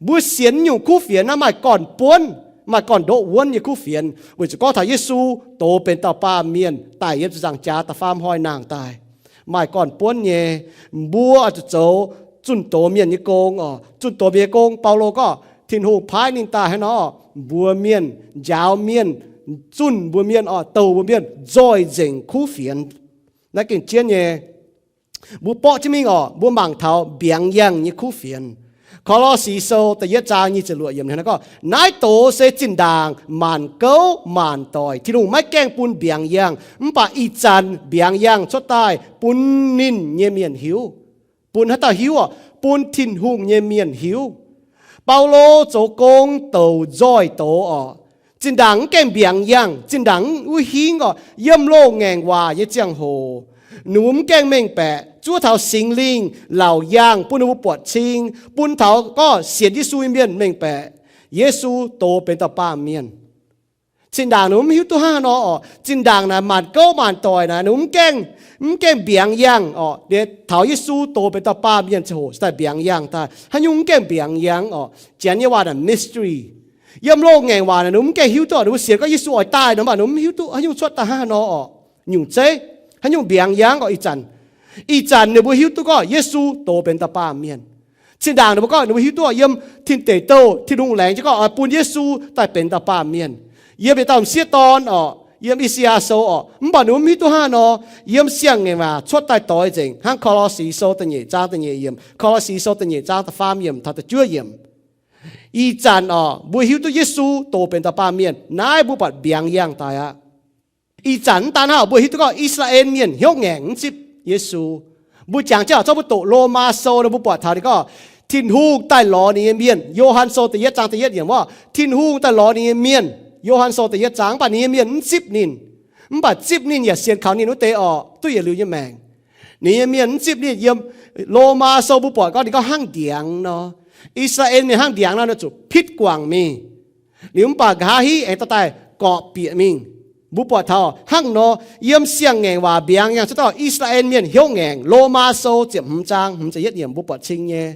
mbuo sienx nyungc kuv fienx naaiv maaih gorn-buonv, maaih gorn-ndoqv wuonv nyei kuv fienx. Weic zuqc gorngv taux Yesu doz benx dauh baamh mienh daaih yiem ziepc nzaangc jaax da'faam hnoi nangh daaih, maaih gorn-buonv nyei. Mbuo oix zuqc zoux zunh doz mienh nyei gong oc. Zunh doz mienh nyei gong, Baulo gorngv Tin-Hungh paaiv ninh daaih hnangv nor, mbuox mienh, njaaux mienh, zunh mbuox mienh oc, douc mbuox mienh nzoih nzengc kuv fienx. Naaiv gengh jienv nyei. Mbuo borqv jienv mingh oc, mbuo mangc taux mbiaangx yangh nyei kuv fienx. Ko^lo^si Sou da'yietv zaang nyic ziepc luoqc yiemc gorngv, naaiv doz se zinh ndaangc maanc gouv maanc doic. Tin-Hungh maiv gaengh bun mbiaangx yangh, mv baac ih zanc mbiaangx yangh cuotv daaih bun ninh nyei mienh hiuv. Bun haaix dauh hiuv oc? Bun Tin-Hungh nyei mienh hiuv. Baulo zoux gong douc nzoih doz oc. Zinh ndaangc mv gaengh mbiaangx yangh, zinh ndaangc wuov hingv oc, yiem loz ngaengc waac nyei ziangh hoc, ninh mbuo mv gaengh mengh baeqc, zuov taux Singx Lingh laauc yaangh bun ninh mbuo buatc cing, bun taux gorngv sienx Yesu nyei mienh mengh baeqc, Yesu doz benx dauh baamh mienh. Zinh ndaangc ninh mbuo mv hiuv duqv hnangv haaix nor oc. Zinh ndaangc naaic maanc gouv maanc doic naaic ninh mbuo mv gaengh, mv gaengh mbiaangx yangh oc. Taux Yesu doz benx dauh baamh mienh ziangh hoc se daaih mbiaangx yangh daaih. Haaix nyungc mv gaengh mbiaangx yangh oc. Janx nyei waac naaic mystery. Yiem loz ngaengc waac naaic ninh mbuo mv gaengh hiuv duqv, ninh mbuo sienx gorngv Yesu oix daaih nor, mv baac ninh mbuo mv hiuv duqv haaix nyungc cuotv daaih hnangv haaix nor oc. Nyungc zeiv, haaix nyungc mbiaangx yangh oc ih zanc. Ih zanc ninh mbuo hiuv duqv gorngv Yesu doz benx dauh baamh mienh. Zinh ndaangc ninh mbuo gorngv ninh mbuo hiuv duqv yiem Tin Deic Douh Tin-Hungh laengz jienv gorngv oix bun Yesu daaih benx dauh baamh mienh. Yiem yietc dauh m'sieqv dorn oc, yiem I^saa^yaa Sou oc, mv baac ninh mbuo mv hiuv duqv hnangv haaix nor, yiem siang-ngaengc waac cuotv daaih doix nzengc hnangv Ko^lo^si Sou da'nyeic zaang da'nyeic yiemc, Ko^lo^si Sou da'nyeic zaang da'faam yiemc taux da'juov yiemc. Ih zanc oc, mbuo hiuv duqv Yesu doz benx dauh baamh mienh, naaiv mbuo buatc mbiaangx yangh daaih aqv. Ih zanc mv daan hnangv, mbuo hiuv duqv gorngv I^saa^laa^en Mienh hnyouv ngaengc mv zipv Yesu. Mbuo jangx jienv oc, zorqv mbuo doqc Lomaa Sou nor, mbuo buatc taux ninh gorngv Tin-Hungh daaih lorz ninh nyei mienh. Yo^han Sou da'yietv zaang da'yietv yiemc gorngv Tin-Hungh daaih lorz ninh nyei mienh. Yo^han Sou da'yietv zaang, mv baac ninh nyei mienh mv zipv ninh. Mv baac zipv ninh yaac sienx kaux ninh wuov deix oc, duqv yietc liuz nyei maengc. Ninh nyei mienh mv zipv ninh. Yiem Lomaa Sou mbuo buatc gorngv ninh gorngv hnangv ndiangx nor. I^saa^laa^en Mienh hnangv ndiangx nor, ninh zuqc pitv guangc mingh. Liuz mv baac nqa'haav hiv aengx dorh daaih gorqv-bieqc mingh. Mbuo buatc taux hnangv nor, yiem siang-ngaengc waac mbiaangx yangh cuotv dauh I^saa^laa^en Mienh hnyouv ngaengc. Lomaa Sou ziepc hmz zaang hmz ziepc yietv yiemc mbuo buatc cing nyei.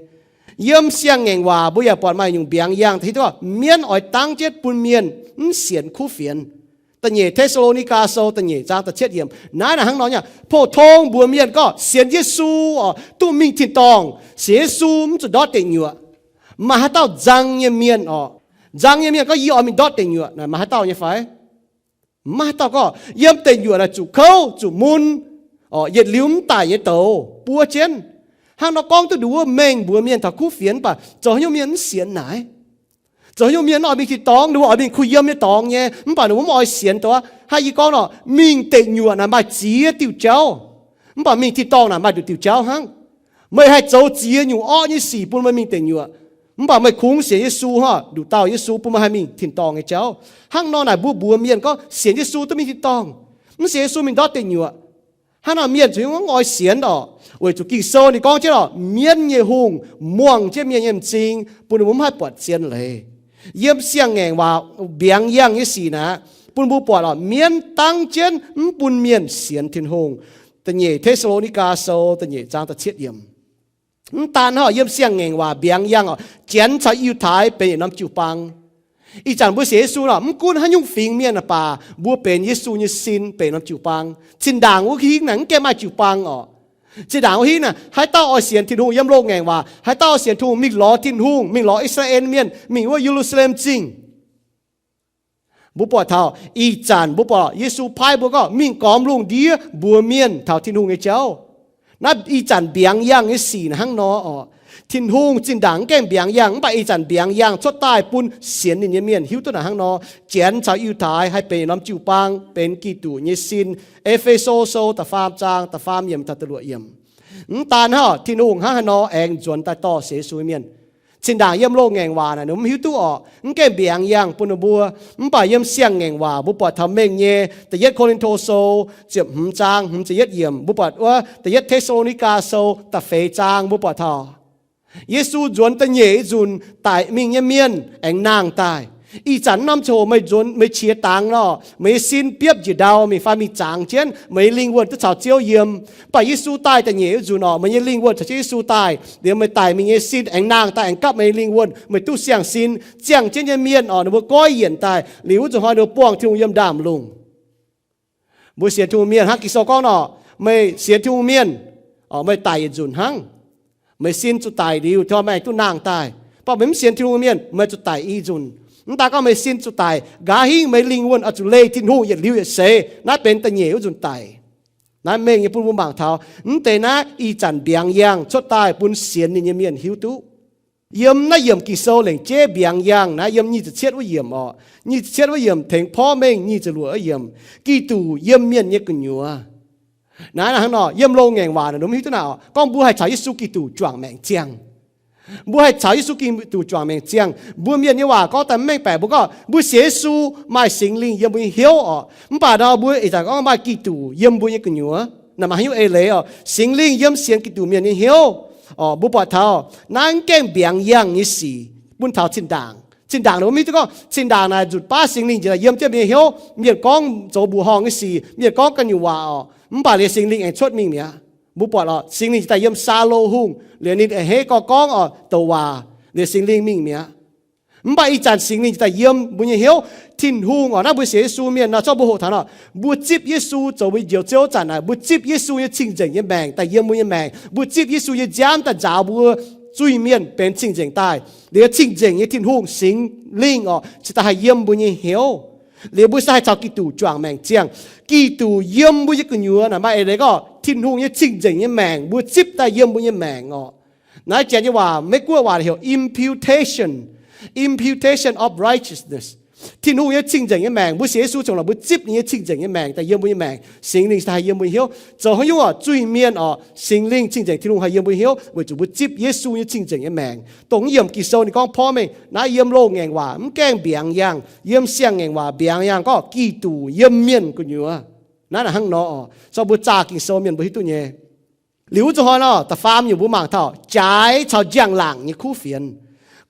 Yiem siang-ngaengc waac mbuo yaac buatc maaih nyungc mbiaangx yangh, hiuv duqv gorngv mienv oix dangv jienv bun mienh mv sienx kuv fienx. Da'nyeic Te^saa^lo^ni^gaa Sou da'nyeic zaang da'cietv yiemc. Naaiv naaic hnangv nor nyei, pou-tong mbuox mienh gorngv sienx Yesu oc, duqv mingh tin-dorngh. Sienx Yesu mv zuqc ndortv deic nyuoqc. Maaih haaix dauh nzang nyei mienh oc, nzang nyei mienh gorngv yie oix mingh ndortv deic nyuoqc naaic, maaih haaix dauh nyei fai? Maaih haaix dauh gorngv yiem deic nyuoqc naaic zuqc kouv zuqc mun, yietc liuz mv daic nyei douz buov jienv. Hnangv nor gorngv duqv nduqc wuov mengh mbuox mienh taux kuv fienx, mv baac zoux haaix nyungc mienh mv sienx naaic? Zoux haaix nyungc mienh mv oix mingh tin-dorngh? Ninh mbuo oix mingh kuh yiem nyei dorngx nyei, mv baac ninh mbuo mv oix sienx dongh haaix. Yie gorngv nor, mingh deic nyuoqc naaic maaih ziex diuh jauv, mv baac mingh tin-dorngh naaic maaih nduqc diuh jauv hnangv. Meih haih zoux ziex nyungc orqv nyei sic bun meih mingh deic nyuoqc, mv baac meih kungx sienx Yesu hnangv, nduqc dauh Yesu bun meih haih mingh tin-dorngh nyei jauv. Hnangv nor naaic mbuo mbuox mienh gorngv sienx Yesu duqv mingh tin-dorngh, mv sienx Yesu mingh ndortv deic nyuoqc. Hnangv nor mienh zuqc mv oix sienx oc, weic zuqc Ging-Sou ninh gorngv jienv oc, mienv nyei hungh muangh jienv mienh nyei m'zing bun ninh mbuo mv haih buatc zien leiz. Yiem siang-ngaengc waac mbiaangx yangh nyei sic naaic, bun mbuo buatc oc, mienv dangv jienv mv bun mienh sienx Tin-Hungh. Da'nyeic Te^saa^lo^ni^gaa Sou da'nyeic zaang da'cietv yiemc. Mv daan hnangv, yiem siang-ngaengc waac mbiaangx yangh oc, Janx caux Yiutai benx yietc norm jiu-baang. Ih zanc mbuo sienx Yesu nor, mv gunv haaix nyungc fingx mienh baac mbuo benx Yesu nyei sin, benx norm jiu-baang. Zinh ndaangc wuov hingv naaic mv gaengh maaih jiu-baang oc. Zinh ndaangc wuov hingv naaic, haaix dauh oix sienx Tin-Hungh yiem loz-ngaengc waac, haaix dauh oix sienx Tin-Hungh mingh lorz Tin-Hungh, mingh lorz I^saa^laa^en Mienh, mingh wuov Ye^lu^saa^lem Zingh. Mbuo buatc taux ih zanc mbuo buatc Yesu paaiv mbuo gorngv mingh gormx lungh ndiev mbuox mienh taux Tin-Hungh nyei jauv. Naaiv ih zanc mbiaangx yangh nyei sic naaiv hnangv nor oc. Tin-Hungh zinh ndaangc mv gaengh mbiaangx yangh, mv baac ih zanc mbiaangx yangh cuotv daaih bun sienx ninh nyei mienh hiuv duqv naaiv hnangv nor. Janx caux Yiutai haih benx norm jiu-baang, benx Giduc nyei sin. E^fe^so Sou da'faam zaang da'faam yiemc taux da'luoqc yiemc. Mv daan hnangv, Tin-Hungh hnangv haaix nor aengx nzuonx daaih dorh sienx Yesu mienh. Zinh ndaangc yiem loz-ngaengc waac naaic ninh mv hiuv duqv oc, mv gaengh mbiaangx yangh bun ninh mbuo. Mv baac yiem siang-ngaengc waac mbuo buatc taux mengh nyei. Da'yietv Ko^lin^to Sou ziepc hmz zaang hmz ziepc yietv yiemc, mbuo buatc wuov Da'yietv Te^saa^lo^ni^gaa Sou da'feix zaang mbuo buatc taux Yesu nzuonx da'nyeic nzunc daic mingh nyei mienh aengx nangh daaih. Ih zanc norm ziangh hoc meih nzuonx, meih qiex dangx nor, meih nyei sin biopv njiec ndau mingh fai mingh zangx jienv, meih nyei lingh wuonh duqv caux Ziouv yiem. Mv baac Yesu daaih da'nyeic wuov nzunc orqc, meih nyei lingh wuonh caux Ziouv Yesu daaih, liuz meih daic mingh nyei sin aengx nangh daaih aengx gapv meih nyei lingh wuonh, meih duqv siang-sin. Ziangh jienv nyei mienh orqc, ninh mbuo goiv yienc daaih, liuz wuov zuqc hnoi ninh mbuo buangh Tin-Hungh yiem ndaamv-lungh. Mbuo sienx Tin-Hungh mienh hnangv Ging-Sou gorngv nor, meih sienx Tin-Hungh mienh, meih daic yietc nzunc hnangv. Meih sin zuqc daic liuz, tov meih duqv nangh daaih. Mv baac meih mv sienx Tin-Hungh mienh, meih zuqc daic i nzunc. Mv daaih gorngv meih sin zuqc daic, nqa'haav hingv meih lingh wuonh oix zuqc leih Tin-Hungh yietc liuz yietc seix. Naaiv benx da'nyeic wuov nzunc daic. Naaiv mengh nyei bun mbuo mangc taux mv deix naaiv ih zanc mbiaangx yangh cuotv daaih bun sienx ninh nyei mienh hiuv duqv. Yiem naaiv yiemc Ging-Sou lengc jeiv mbiaangx yangh naaiv yiem nyic ziepc cietv wuov yiemc orqc. Nyic ziepc cietv wuov yiemc tengx porv mengh nyic ziepc luoqc wuov yiemc, Giduc yiem mienh nyei gu'nyuoz. Naaiv hnangv nor, yiem loz-ngaengc waac naaic, mbuo hiuv duqv naaic orqc, gorngv mbuo haih caux Yesu Giduc juangc maengc ziangh. Mbuo haih caux Yesu Giduc juangc maengc ziangh. Mbuo mienh nyei waac gorngv daaih mv mengh baeqc, mbuo gorngv mbuo sienx Yesu maaih Singx Lingh yiem mbuo nyei hnyouv orqc. Mv baac nor mbuo ih zanc gorngv maaih Giduc yiem mbuo nyei gu'nyuoz. Naaic maaih haaix nyungc eix leiz orqc? Singx Lingh yiem sienx Giduc mienh nyei hnyouv orqc. Mbuo buatc taux naaiv mv gaengh mbiaangx yangh nyei sic bun taux zinh ndaangc. Zinh ndaangc naaic mbuo mv hiuv duqv gorngv zinh ndaangc naaic nzutc baav Singx Lingh njiec daaih yiem jienv mbuo nyei hnyouv, mienh gorngv zoux mbuoqc horngh nyei sic, mienh gorngv ga'nyuoqc waac orqc, mv baac liuz Singx Lingh aengx cuotv mingh mi'aqv. Mbuo buatc orqc, Singx Lingh njiec daaih yiem Saulo Hungh, liuz ninh a'hneiv gorngv gorngv orqc, douc waac, liuz Singx Lingh mingh mi'aqv. Mv baac ih zanc Singx Lingh njiec daaih yiem mbuo nyei hnyouv. Tin-Hungh orqc, naaiv mbuo sienx Yesu mienh nor, zorqv mbuo hoqc taux nor, mbuo zipv Yesu zoux mbuo njoux Ziouv zanc naaic, mbuo zipv Yesu nyei cing-nzengc nyei maengc daaih yiem mbuo nyei maengc. Mbuo zipv Yesu nyei nziaamv daaih nzaaux mbuo zuiz-mienh benx cing-nzengc daaih. Liuz cing-nzengc nyei Tin-Hungh Singx Lingh orqc, cingx daaih haih yiem mbuo nyei hnyouv. Liuz mbuo se haih caux Giduc juangc maengc ziangh. Giduc yiem mbuo nyei gu'nyuoz naaic maaih eix leiz gorngv Tin-Hungh nyei cing-nzengc nyei maengc mbuo zipv daaih yiem mbuo nyei maengc orqc. Naaiv janx nyei waac, Meiv-Guoqv waac heuc imputation, imputation of righteousness. Tin-Hungh nyei cing-nzengc nyei maengc, mbuo sienx Yesu congx laaix mbuo zipv ninh nyei cing-nzengc nyei maengc daaih yiem mbuo nyei maengc. Singx Lingh haih yiem mbuo hnyouv. Zoux haaix nyungc orqc? Zuiz-mienh orqc, Singx Lingh cing-nzengc Tin-Hungh haih yiem mbuo hnyouv weic zuqc mbuo zipv Yesu nyei cing-nzengc nyei maengc. Dongh yiem Ging-Sou ninh gorngv porv mengh naaiv, yiem loz-ngaengc waac mv gaengh mbiaangx yangh, yiem siang-ngaengc waac mbiaangx yangh gorngv Giduc yiem mienh gu'nyuoz. Naaiv naaic hnangv nor orqc, zorqv mbuo zaah Ging-Sou mienh mbuo hiuv duqv nyei. Liuz wuov zuqc hnoi nor, da'faam nyungc mbuo mangc taux jaaix caux njang-laangc nyei kuv fienx.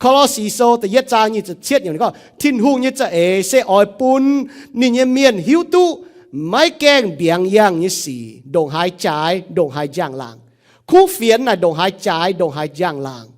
Ko^lo^si Sou da'yietv zaang nyic ziepc cietv yiemc gorngv Tin-Hungh nyei za'eix se oix bun ninh nyei mienh hiuv duqv maiv gaengh mbiaangx yangh nyei sic ndongc haaix jaaix ndongc haaix njang-laangc. Kuv fienx naaic ndongc haaix jaaix ndongc haaix njang-laangc,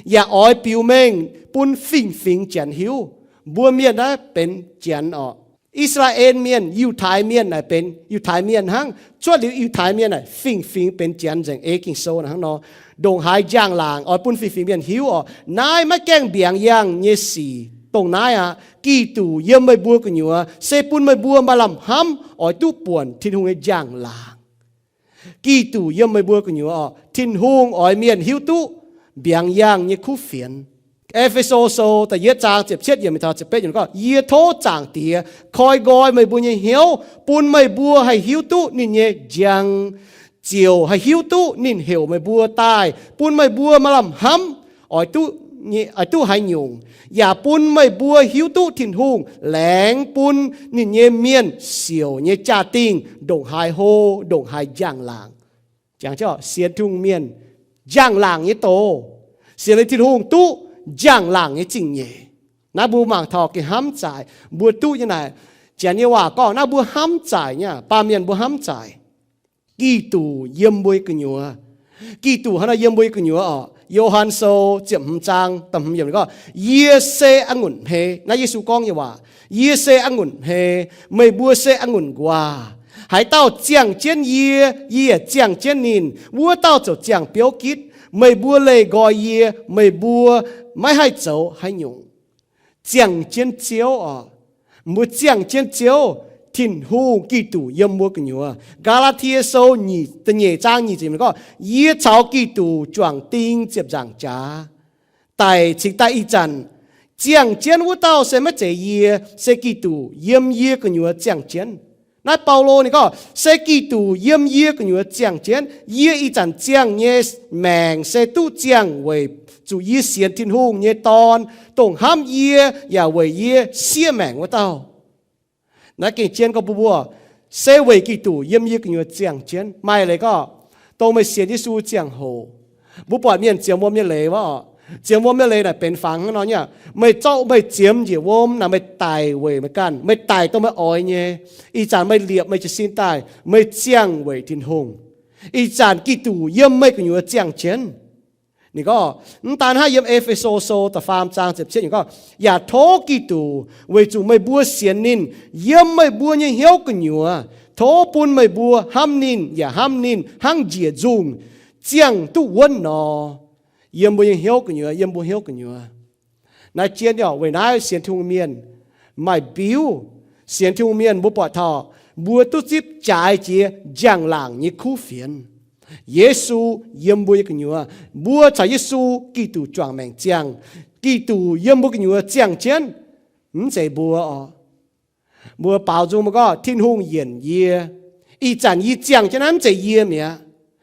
yaac oix biux mengh bun fingx-fingx Janx hiuv. Mbuo mienh naaiv benx Janx orqc. I^saa^laa^en Mienh, Yiutai Mienh naaic benx Yiutai Mienh hnangv. Cuotv liuz Yiutai Mienh naaic fingx-fingx benx Janx nzengc. Ei Ging-Sou naaic hnangv nor, ndongc haaix njang-laangc oix bun fingx-fingx mienh hiuv orqc. Naaiv maiv gaengh mbiaangx yangh nyei sic dongh naaiv aqv. Giduc yiem meih mbuo gu'nyuoz se bun meih mbuo maaih lamh hnamv oix duqv buonc Tin-Hungh nyei njang-laangc. Giduc yiem meih mbuo gu'nyuoz orqc, Tin-Hungh oix mienh hiuv duqv mbiaangx yangh nyei kuv fienx. E^fe^so Sou da'yietv zaang ziepc cietv yiemc taux ziepc betv yiemc gorngv, Yie tov Zaangc Diex koi nqoi meih mbuo nyei hnyouv, bun meih mbuo haih hiuv duqv ninh nyei njang, ziouc haih hiuv duqv ninh heuc meih mbuo daaih, bun meih mbuo maaih lamh hnamv oix duqv, oix duqv haaix nyungc, yaac bun meih mbuo hiuv duqv Tin-Hungh laengz bun ninh nyei mienh siouc nyei jaa-dingh ndongc haaix hlo, ndongc haaix njang-laangc. Jangx sienx Tin-Hungh mienh njang-laangc nyei doz, sienx liuz Tin-Hungh duqv njang-laangc nyei zingh nyeic. Naaiv mbuo mangc taux gengh hnamv zaaic, mbuo duqv nyei naaic. Janx nyei waac gorngv naaiv mbuo hnamv zaaic nyei, baamh mienh mbuo hnamv zaaic. Giduc yiem mbuo nyei gu'nyuoz. Giduc hnangv naaiv yiem mbuo nyei gu'nyuoz orqc. Yo^han Sou ziepc hmz zaang da'hmz yiemc gorngv, Yie se a'ngunc hmei. Naaiv Yesu gorngv nyei waac. Yie se a'ngunc hmei, meih mbuo se a'ngunc nquaah. Haaix dauh ziangh jienv yie, yie yaac ziangh jienv ninh, wuov dauh ziouc ziangh biouv gitv. Meih mbuo leih nqoi yie, meih mbuo maiv haih zoux haaix nyungc. Ziangh jienv Ziouv orqc. Mbuo ziangh jienv Ziouv, Tin-Hungh Giduc yiem mbuo gu'nyuoz. Gaa^laa^tie Sou nyic, da'nyeic zaang nyic ziepc gorngv, yie caux Giduc juangc ding ziepc nzaangc jaax, daic cingx daaih ih zanc ziangh jienv wuov dauh se maiv zeiz yie, se Giduc yiem yie gu'nyuoz ziangh jienv. Naaiv Baulo ninh gorngv, se Giduc yiem yie gu'nyuoz ziangh jienv, yie ih zanc ziangh nyei maengc se duqv ziangh weic zuqc yie sienx Tin-Hungh nyei Dorn, dongh hnamv yie yaac weic yie siev maengc wuov dauh. Naaiv gengh jienv gorngv mbuo, se weic Giduc yiem yie gu'nyuoz ziangh jienv. Maaih leiz gorngv, dongh meih sienx Yesu ziangh hoc, mbuo buatc mienh ziemx wuom nyei leiz wuov oc. Ziemx wuom nyei leiz naaic benx fangx hnangv nor nyei. Meih zorqv meih ziemx njiec wuom naaic, meih daic weic meih ganh, meih daic dongh meih oix nyei. Ih zanc meih liepc meih jiez sin daaih, meih ziangh weic Tin-Hungh. Ih zanc Giduc yiem meih gu'nyuoz ziangh jienv. Ninh gorngv, mv daan hnangv, yiem E^fe^so Sou da'faam zaang ziepc cietv ninh gorngv, yaac tov Giduc weic zuqc meih mbuo sienx ninh, yiem meih mbuo nyei hnyouv gu'nyuoz, tov bun meih mbuo hnamv ninh yaac hnamv ninh hnangv njiec nzungh ziangh duqv wuonv nor. Yiem mbuo nyei hnyouv gu'nyuoz, yiem mbuo hnyouv gu'nyuoz. Naaiv jienv nyei, weic naaiv sienx Tin-Hungh mienh maaih mbiuv. Sienx Tin-Hungh mienh mbuo buatc taux mbuo duqv zipv jaaix jiex njang-laangc nyei kuv fienx. Yesu yiem mbuo nyei gu'nyuoz. Mbuo caux Yesu Giduc juangc maengc ziangh. Giduc yiem mbuo gu'nyuoz ziangh jienv. Mv zeiz mbuo oc. Mbuo baaux nzung mbuo gorngv, Tin-Hungh yienc yie. Ih zanc yie ziangh jienv naaiv mv zeiz yie mi'aqv.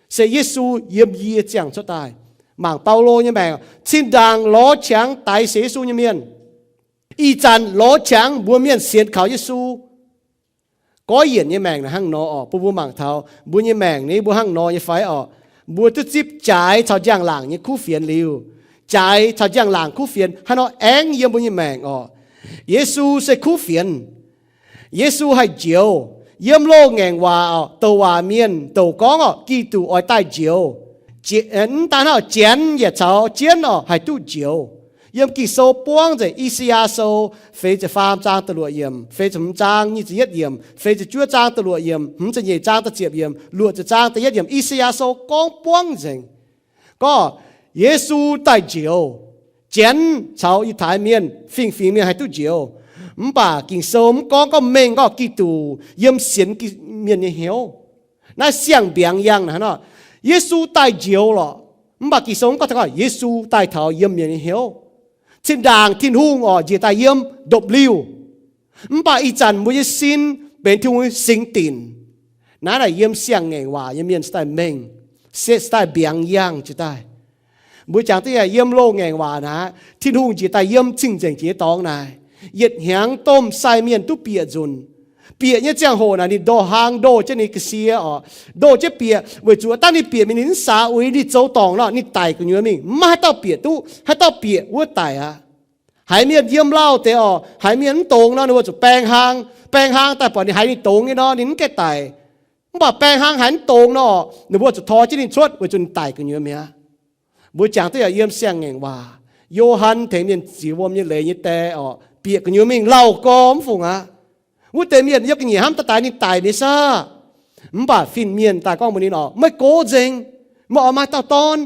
Se Yesu yiem yie ziangh cuotv daaih. Mangc Baulo nyei maengc, cin-ndaangc lorz qangx daix sienx Yesu nyei mienh. Ih zanc lorz qangx mbuo mienh sienx kaux Yesu. Goiv yienc nyei maengc naaic hnangv nor oc. Bun mbuo mangc taux mbuo nyei maengc ni mbuo hnangv nor nyei fai oc. Mbuo duqv zipv jaaix caux njang-laangc nyei kuv fienx liuz, jaaix caux njang-laangc kuv fienx haaix nor aengx yiem mbuo nyei maengc oc. Yesu se kuv fienx. Yesu haih njoux. Yiem loz-ngaengc waac oc, douc waac mienh douc gorngv oc, Giduc oix daaih njoux. Mv daan hnangv, Janx yaac caux jienv oc haih duqv njoux. Yiem Ging-Sou buangv nzengc, I^saa^yaa Sou feix ziepc faam zaang da'luoqc yiemc, feix ziepc hmz zaang nyic ziepc yietv yiemc, feix ziepc juov zaang da'luoqc yiemc, hmz ziepc nyeic zaang da'ziepc yiemc, luoqc ziepc zaang da'yietv yiemc, I^saa^yaa Sou gorngv buangv nzengc. Gorngv Yesu daaih njoux, Janx caux Yiutai mienh, fingx-fingx mienh haih duqv njoux. Mv baac Ging-Sou mv gorngv, gorngv mengh gorngv Giduc yiem sienx mienh nyei hnyouv. Naaiv siang-mbiangx yangh naaiv nor, Yesu daaih njoux lorqc. Mv baac Ging-Sou mv gorngv taux gorngv Yesu daaih taux yiem mienh nyei hnyouv. Cin-ndaangc Tin-Hungh oc njiec daaih yiem ndopv-liuh. Mv baac ih zanc mbuo nyei sin benx Tin-Hungh nyei singx dinc. Naaiv naaic yiem siang-ngaengc waac nyei mienh se daaih mengh, se daaih mbiangx yangh jiex daaih. Mbuo jangx duqv yaac yiem loz-ngaengc waac naaic, Tin-Hungh njiec daaih yiem cing-nzengc jiex nyei dorngx naaic, yietc hnyangx domh sai mienh duqv bieqc nzunc. Bieqc nyei ziangh hoc naaic ninh ndoh hlaang ndoh jienv ninh ga'sie oc, ndoh jienv bieqc weic zuqc dangh ninh bieqc mingh ninh mv saax uix ninh zoux dorngc nor ninh daic gu'nyuoz mingh. Mv maaih haaix dauh bieqc duqv, haaix dauh bieqc wuov daic aqv. Haiz mienh yiem lauh deix oc, haiz mienh mv dongz nor ninh mbuo zuqc baeng hlaang, baeng hlaang daaih buatc ninh haiz ninh dongz nyei nor ninh mv gaengh daic. Mv baac baeng hlaang haiz mv dongz nor, ninh mbuo zuqc tor jienv ninh cuotv weic zuqc ninh daic gu'nyuoz mi'aqv. Mbuo jangx duqv yaac yiem siang-ngaengc waac, Yo^han tengx mienh ziex wuom nyei leiz nyei die oc, bieqc gu'nyuoz mingh lauh gorx mv fungc aqv. Wuov deix mienh yiem ga'nyiec hnamv daaih daix ninh daic mi'aqv saah. Mv baac fin-mienh daaih gorngv mbuox ninh oc, meih gox nzengc, meih oix maaih dauh dorn.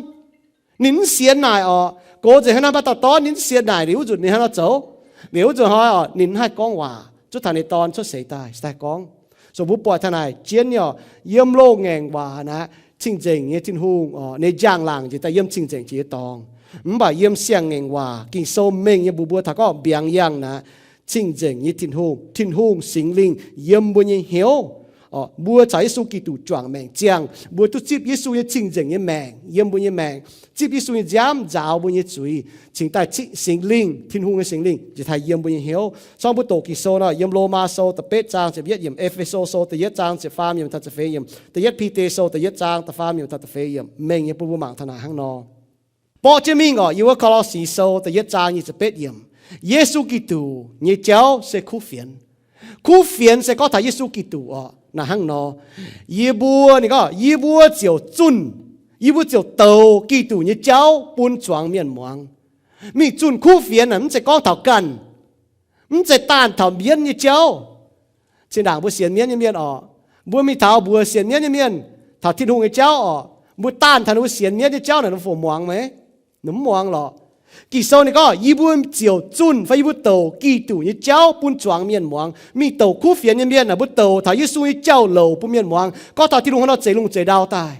Ninh mv sienx naaic oc. Gox nzengc hnangv naaiv maaih dauh dorn ninh mv sienx naaic, liuz wuov nzunc ninh hnangv nor zoux. Liuz wuov nzunc hnoi oc ninh mv haih gorngv waac, zuov taux ninh dorn cuotv seix daaih, se daaih gorngv. So mbuo buatc taux naaic jienv nyei oc, yiem loz-ngaengc waac naaiv, cing-nzengc nyei Tin-Hungh oc, ninh njang-laangc njiec daaih yiem cing-nzengc jiex nyei dorngx. Mv baac yiem siang-ngaengc waac Ging-Sou mengh nyei mbuox mbuo taux gorngv mbiaangx yangh naaiv, cing-nzengc nyei Tin-Hungh, Tin-Hungh Singx Lingh yiem mbuo nyei hnyouv. Mbuo caux Yesu Giduc juangc maengc ziangh, mbuo duqv zipv Yesu nyei cing-nzengc nyei maengc yiem mbuo nyei maengc, zipv Yesu nyei nziaamv nzaaux mbuo nyei zuiz, cingx daaih Singx Lingh, Tin-Hungh nyei Singx Lingh njiec daaih yiem mbuo nyei hnyouv. Cong mbuo doqc Ging-Sou nor, yiem Lomaa Sou da'betv zaang ziepc yietv yiemc, E^fe^so Sou da'yietv zaang ziepc faam yiemc taux ziepc feix yiemc, da'yietv Bide Sou da'yietv zaang da'faam yiemc taux da'feix yiemc mengh nyei bun mbuo mangc taux naaic hnangv nor. Borqv jienv mingh oc, yiem wuov Ko^lo^si Sou da'yietv zaang nyic ziepc betv yiemc, Yesu Giduc nyei jauv se kuv fienx. Kuv fienx se gorngv taux Yesu Giduc oc. Naaic hnangv nor, yie mbuo, ninh gorngv, yie mbuo ziouc zunh, yie mbuo ziouc douz Giduc nyei jauv bun zuangx mienh muangx. Mingh zunh kuv fienx naaic mv zeiz gorngv taux ganh, mv zeiz daanh taux mienv nyei jauv. Zinh ndaangc mbuo sienx mienv nyei mienh oc, mbuo mingh taux mbuox sienx mienv nyei mienh taux Tin-Hungh nyei jauv oc, mbuo daanh taux ninh mbuo sienx mienv nyei jauv naaic ninh mbuo fungc muangx meih? Ninh mv muangx lorqc. Ging-Sou ninh gorngv, yie mbuo ziouc zunh fai yie mbuo douc Giduc nyei jauv bun zuangx mienh muangx. Mingh douc kuv fienx nyei mienh aah, mbuo douc taux Yesu nyei jauv-louc bun mienh muangx, gorngv taux Tin-Hungh haaix nor zeix lungh zeix ndau daaih,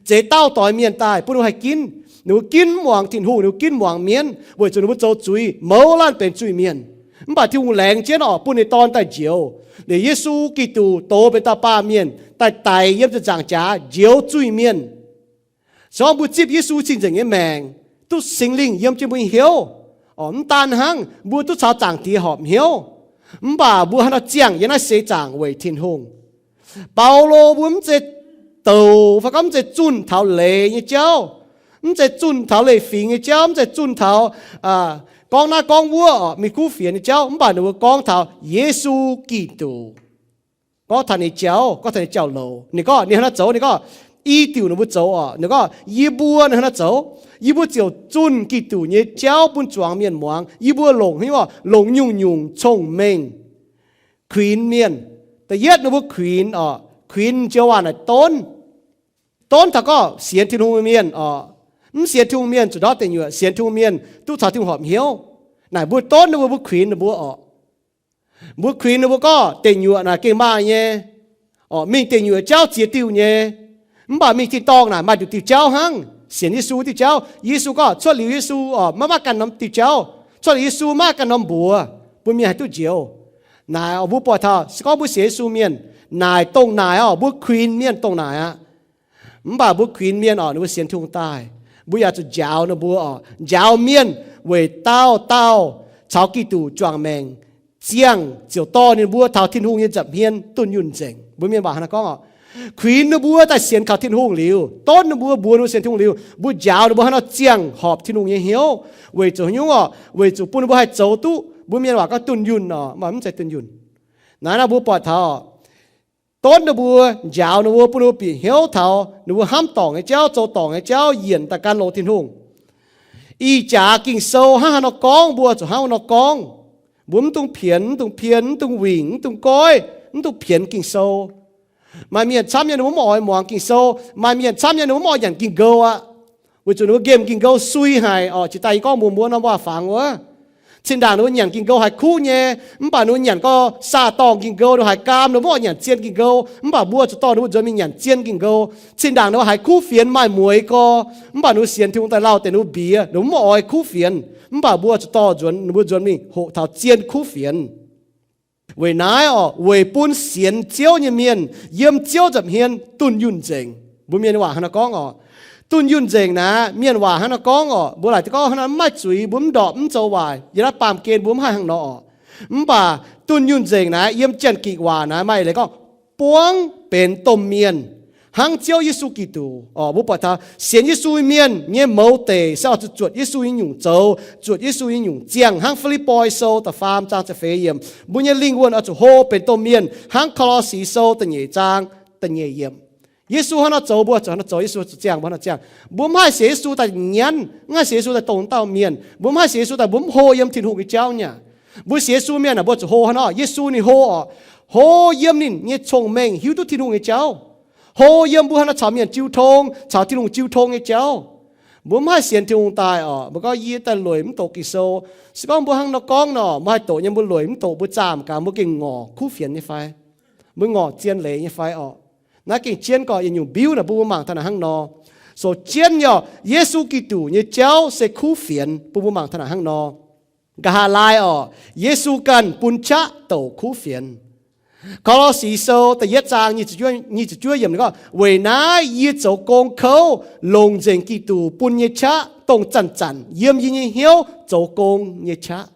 zeix dauh doix mienh daaih bun ninh mbuo haih ginv. Ninh mbuo ginv mv muangx Tin-Hungh, ninh mbuo ginv muangx mienv, weic zuqc ninh mbuo zoux zuiz, mouz laanh benx zuiz-mienh. Mv baac Tin-Hungh laengz jienv orqc, bun ninh Dorn daaih njoux. Liuz Yesu Giduc dox benx dauh baamh mienh daaih daic yiem ziepc nzaangc jaax njoux zuiz-mienh. Se gorngv mbuo zipv Yesu cing-nzengc nyei maengc, duqv Singx Lingh yiem jienv mbuo nyei hnyouv, orqc, mv daan hnangv, mbuo duqv caux Zaangc Diex horpc hnyouv. Mv baac mbuo haaix nor ziangh yiem naaiv seix zaangc? Weic Tin-Hungh. Baulo mbuo mv zeiz douc fai gorngv mv zeiz zunh taux leiz nyei jauv, mv zeiz zunh taux leiz-fingx nyei jauv, mv zeiz zunh taux gorngv naaiv gorngv wuov, orqc, mingh kuv fienx nyei jauv. Mv baac ninh mbuo gorngv taux Yesu Giduc, gorngv taux ninh jauv, gorngv taux ninh jauv-louc. Ninh gorngv ninh haaix nor zoux, ninh gorngv, i diuc ninh mbuo zoux orqc. Ninh gorngv yie mbuo, ninh haaix nor zoux, yie mbuo ziouc zunh Giduc nyei jauv bun zuangx mienh muangx. Yie mbuo longc, longc nyungc-nyungc cong-mengh kuinx mienh. Da'yietv ninh mbuo kuinx orqc, kuinx joux waac naaic donv. Donv taux gorngv sienx Tin-Hungh mienh orqc. Mv sienx Tin-Hungh mienh zuqc ndortv deic nyuoqc, sienx Tin-Hungh mienh duqv caux Tin-Hungh horpc hnyouv. Naaic mbuo donv ninh mbuo, mbuo kuinx ninh mbuo orqc. Mbuo kuinx ninh mbuo gorngv deic nyuoqc naaic gengh maaih nyei, orqc, mingh deic nyuoqc jauv ziex diuh nyei. Mv baac mingh tin-dorngh naaic maaih nduqc diuh jauv hnangv, sienx Yesu diuh jauv. Yesu gorngv cuotv liuz Yesu orqc, maiv maaih ganh norm diuh jauv. Cuotv liuz Yesu maiv maaih ganh norm mbuox bun mienh haih duqv njoux. Naaic orqc, mbuo buatc taux se gorngv mbuo sienx Yesu mienh naaic dongh naaic orqc, mbuo kuinx mienh dongh naaic aqv. Mv baac mbuo kuinx mienh orqc, ninh mbuo sienx Tin-Hungh daaih, mbuo yaac zuqc njaaux ninh mbuo orqc, njaaux mienh weic dauh dauh caux Giduc juangc maengc, ziangh ziouc dorh ninh mbuo taux Tin-Hungh nyei nza'hmien dunh yunh nzengc. Mbuo mienh waac hnangv naaiv gorngv orqc. Kuinx ninh mbuo daaih sienx kaux Tin-Hungh liuz, donv ninh mbuo, mbuox ninh mbuo sienx Tin-Hungh liuz, mbuo njaaux ninh mbuo haaix nor ziangh horpc Tin-Hungh nyei hnyouv, weic zuqc haaix nyungc orqc, weic zuqc bun ninh mbuo haih zoux duqv, mbuo mienh waac gorngv dunh yunh orqc, mv baac mv zeiz dunh yunh. Naaiv naaiv mbuo buatc taux donv ninh mbuo, njaaux ninh mbuo, bun ninh mbuo bieqc hnyouv taux ninh mbuo hnamv dorngc nyei jauv, zoux dorngc nyei jauv, yienc daaih gan longx Tin-Hungh. Ih jaax Ging-Sou hnangv haaix nor gorngv, mbuo zuqc hnangv haaix nor gorngv. Mbuo mv dungx pienx, mv dungx pien, mv dungx wingc, mv dungx goiv, mv dungx pienx Ging-Sou. Maaih mienh camv nyei ninh mbuo mv oix muangx Ging-Sou. Maaih mienh camv nyei ninh mbuo mv oix nyanc Ging-Ngou aqv, weic zuqc ninh mbuo nqemh Ging-Ngou sui haic orqc. Jiex daaih yie gorngv mbuox mbuo norm waac-fangx wuov, zinh ndaangc ninh mbuo nyanc Ging-Ngou haiz kuv nyei, mv baac ninh mbuo nyanc gorx saah-dorngh Ging-Ngou, ninh mbuo haiz gaam, ninh mbuo mv oix nyanc zien Ging-Ngou. Mv baac mbuo zuqc dorh ninh mbuo nzuonx mingh nyanc zien Ging-Ngou. Zinh ndaangc ninh mbuo haiz kuv fienx maaih mueix gorx, mv baac ninh mbuo sienx Tin-Hungh daaih lauh deix ninh mbuo mbiex, ninh mbuo mv oix kuv fienx. Mv baac mbuo zuqc dorh nzuonx, ninh mbuo nzuonx mingh hoqc taux zien kuv fienx. Weic naaiv orqc, weic bun sienx Ziouv nyei mienh yiem Ziouv nza'hmien dunh yunh nzengc. Mbuo mienh waac hnangv naaiv gorngv orqc. Dunh yunh nzengc naaiv, mienh waac hnangv naaiv gorngv orqc, mbuo laaic gorngv hnangv naaiv mv maaih zuiz, mbuo mv ndorpc mv zoux waaic, yiem naaiv baamh gen mbuo mv haih hnangv nor orqc. Mv baac dunh yunh nzengc naaiv, yiem Janx-Gikc waac naaiv maaih leiz gorngv buangv benx domh mienh hnangv Ziouv Yesu Giduc orqc. Mbuo buatc taux sienx Yesu mienh nyei mouz deic se oix zuqc zuotc Yesu nyei nyungc zoux, zuotc Yesu nyei nyungc ziangh, hnangv Fi^lipv^poi Sou da'faam zaang ziepc feix yiemc, mbuo nyei lingh wuonh oix zuqc hlo benx domh mienh hnangv Ko^lo^si Sou da'nyeic zaang da'nyeic yiemc. Yesu hnangv nor zoux, mbuo zuqc hnangv nor zoux. Yesu zuqc ziangh, mbuo hnangv nor ziangh. Mbuo mv haih sienx Yesu daaih nyanv, mv haih sienx Yesu daaih dongh dauh mienh. Mbuo mv haih sienx Yesu daaih mbuo mv hlo yiem Tin-Hungh nyei jauv nyei aqv. Mbuo sienx Yesu mienh aah, mbuo zuqc hlo hnangv nor. Yesu ninh hlo orqc, hlo yiem ninh nyei cong-mengh hiuv duqv Tin-Hungh nyei jauv, hlo yiem mbuo hnangv nor caux mienh jiu tong, caux Tin-Hungh jiu tong nyei jauv. Mbuo mv haih sienx Tin-Hungh daaih orqc, mbuo gorngv yie daaih lueic mv doqc Ging-Sou. Se gorngv mbuo hnangv nor gorngv nor, mbuo haih doqc nyei, mbuo lueic mv doqc, mbuo zaah mv gaax, mbuo gengh ngorc kuv fienx nyei fai? Mbuo ngorc zien leiz nyei fai orqc? Naaiv gengh jienv gorqv yietc nyungc mbiuv naaic bun mbuo mangc taux naaic hnangv nor. So jienv nyei orqc, Yesu Giduc nyei jauv se kuv fienx bun mbuo mangc taux naaic hnangv nor. Nqa'haav laai orqc, Yesu ganh bun qaqv douc kuv fienx. Ko^lo^si Sou da'yietv zaang nyic ziepc juov yiemc gorngv, weic naaiv yie zoux gong kouv longc nzengc Giduc bun nyei qaqv, dongh zanc-zanc yiem yie nyei hnyouv zoux gong nyei qaqv.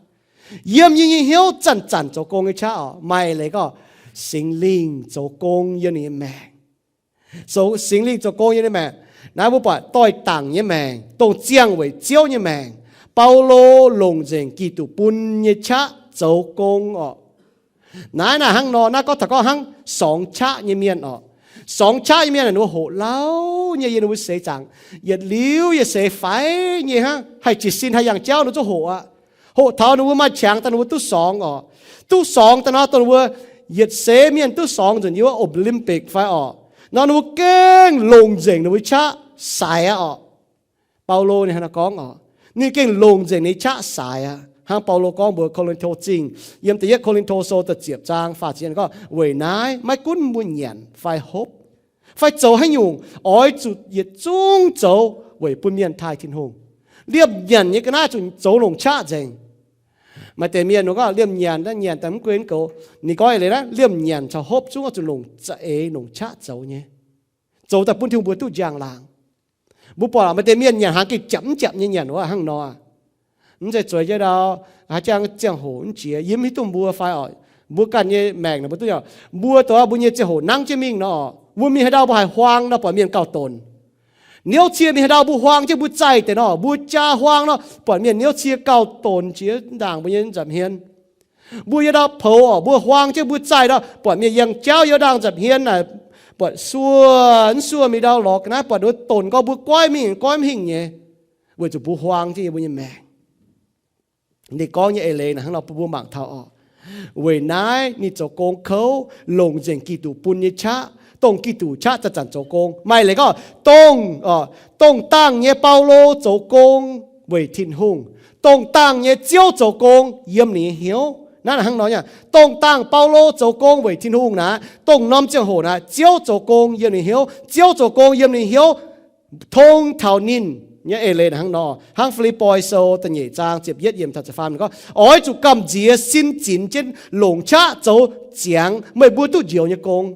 Yiem yie nyei hnyouv zanc-zanc zoux gong nyei qaqv orqc, maaih leiz gorngv Singx Lingh zoux gong yiem ninh nyei maengc. Singx Lingh zoux gong yiem ninh maengc. Naaiv mbuo buatc doix-dangc nyei maengc, dongh ziangh weic Ziouv nyei maengc. Baulo longc nzengc Giduc bun nyei qaqv zoux gong orqc. Naaiv naaic hnangv nor, naaiv gorngv taux gorngv hnangv sorngx qaqv nyei mienh orqc. Sorngx qaqv nyei mienh ninh mbuo hoqc lauh nyei yiem ninh mbuo seix zaangc, yietc liuz yietc seix faix nyei hnangv, haih jiez sin haih yangh jauv ninh mbuo zungv hoqc aqv. Hoqc taux ninh mbuo maaih qangx daaih ninh mbuo duqv sorngx orqc. Duqv sorngx daaih nor dongh ninh mbuo yietc seix mienh duqv sorngx nzunc yiem Olympic fai orqc, nor ninh mbuo gengh longc nzengc ninh mbuo qaqv saix aqv orqc. Baulo ninh hnangv naaiv gorngv orqc. Ninh gengh longc nzengc ninh nyei qaqv saaix aqv. Hnangv Baulo gorngv mbuox Ko^lin^to Zingh, yiem da'yietv Ko^lin^to Sou da'ziepc zaang faah ziepc yietv gorngv, Weic naaiv maiv gunv mbuo nyanc fai hopv fai zoux haaix nyungc, oix zuqc yietc zungv zoux weic bun mienh taaih Tin-Hungh. Liemh nyanc nyei ga'naaiv zuqc zoux longc qaqv nzengc. Maaih deix mienh gorngv liemh nyanc, nyanc daaih mv gunv goux. Ninh gorngv eix leiz naaiv, liemh nyanc caux hopv zungv oix zuqc longc za'eix longc qaqv zoux nyei, zoux daaih bun Tin-Hungh mbuo duqv njang-laangc. Mbuo buatc maaih deix mienh nyanc hnaangx gengh japc mv japc nyei nyanc wuov hnangv nor. Mv zeiz zueiz jienv ndau, haaix jangx ziangh hoc mv jiex, yie mv hiuv duqv mbuo fai oc. Mbuo ganh nyei maengc naaic mbuo duqv, mbuo doqc mbuo nyei ziangh hoc nangv jienv mingh nor, mbuo mingh haaix ndau mbuo haiz huaang nor, buatc mienh gauh donc. Niouv cie mingh haaix ndau mbuo huaang jienv mbuo zaih deix nor, mbuo jaa huaang nor, buatc mienh niouv cie gauh donc jiex ndaangc mbuo nyei nza'hmien. Mbuo yiem ndau poux oc, mbuo huaang jienv mbuo zaih nor, buatc mienh yangh jauv yiem ndaangc nza'hmien naaic, buatc suov mv suov mingh ndau lorz ga'naaiv, buatc ninh mbuo donc gorngv mbuo goiv mingh goiv mv hingh nyei, weic zuqc mbuo huaang jienv yiem mbuo nyei maengc. Ninh gorngv nyei eix leiz naaic hnangv nor bun mbuo mangc taux oc. Weic naaiv ninh zoux gong kouv, longc nzengc Giduc bun nyei qaqv, dongh Giduc qaqv zanc-zanc zoux gong. Maaih leiz gorngv, dongh, dongh dangh nyei Baulo zoux gong weic Tin-Hungh, dongh dangh nyei Ziouv zoux gong yiem ninh nyei hnyouv. Naaiv hnangv nor, dongh dangh Baulo zoux gong weic Tin-Hungh naaic, dongh norm ziangh hoc naaic Ziouv zoux gong yiem ninh hnyouv, Ziouv zoux gong yiem ninh hnyouv tong taux ninh nyei eix leiz hnangv nor. Hnangv Fi^lipv^poi Sou da'nyeic zaang ziepc yietv yiemc taux ziepc faam ninh gorngv, oix zuqc gamh nziex sin zinx jienv longc qaqv zoux ziangx meih mbuo duqv njoux nyei gong.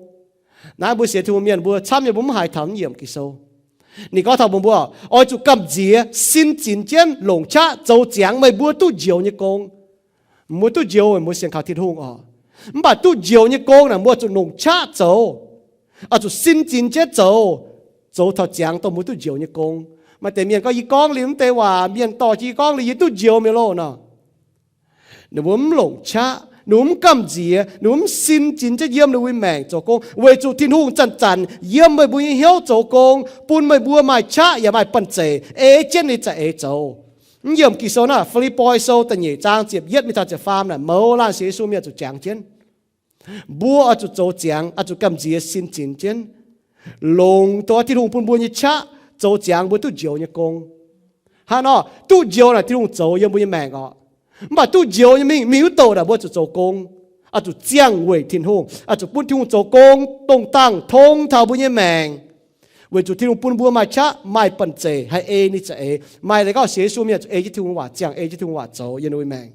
Naaiv mbuo sienx Tin-Hungh mienh mbuo camv nyei mbuo mv haiz taux naaiv yiemc Ging-Sou. Ninh gorngv taux mbuo, mbuo oix zuqc gamh nziex sin zinx jienv longc qaqv zoux ziangx meih mbuo duqv njoux nyei gong. Mbuo duqv njoux mbuo sienx kaux Tin-Hungh oc. Mv baac duqv njoux nyei gong naaic mbuo zuqc longc qaqv zoux, oix zuqc sin zinx jienv zoux, zoux taux ziangx dongh mbuo duqv njoux nyei gong. Maaih deix mienh gorngv, yie gorngv liuz mv deix waac, mienh dorh jienv yie gorngv liuz yie duqv njoux mi'aqv loh nor. Ninh mbuo mv longc qaqv, ninh mbuo mv gamh nziex, ninh mbuo mv sin zinx jienv yiem ninh mbuo nyei maengc zoux gong, weic zuqc Tin-Hungh zanc-zanc yiem meih mbuo nyei hnyouv zoux gong, bun meih mbuo maaih qaqv yaac maaih banh zeic ei jienv ninh za'eix zoux. Mv yiemc Ging-Sou naaiv, Fi^lipv^poi Sou da'nyeic zaang ziepc yietv mingh taux ziepc faam naaic mouz laanh sienx Yesu mienh zuqc jangx jienv. Mbuo oix zuqc zoux ziangx, oix zuqc gamh nziex sin zinx jienv, longc dongh Tin-Hungh bun mbuo nyei qaqv zoux ziangx mbuo duqv njoux nyei gong. Hnangv nor, duqv njoux naaic Tin-Hungh zoux yiem mbuo nyei maengc orqc. Mv baac duqv njoux nyei mingh, mingh wuov douh naaic mbuo zuqc zoux gong, oix zuqc ziangh weic Tin-Hungh, oix zuqc bun Tin-Hungh zoux gong dongh dangh tong taux mbuo nyei maengc, weic zuqc Tin-Hungh bun mbuo maaih qaqv maaih banh zeic haih ei ninh za'eix. Maaih leiz gorngv sienx Yesu mienh zuqc ei jienv Tin-Hungh waac ziangh, ei jienv Tin-Hungh waac zoux yiem ninh mbuo maengc.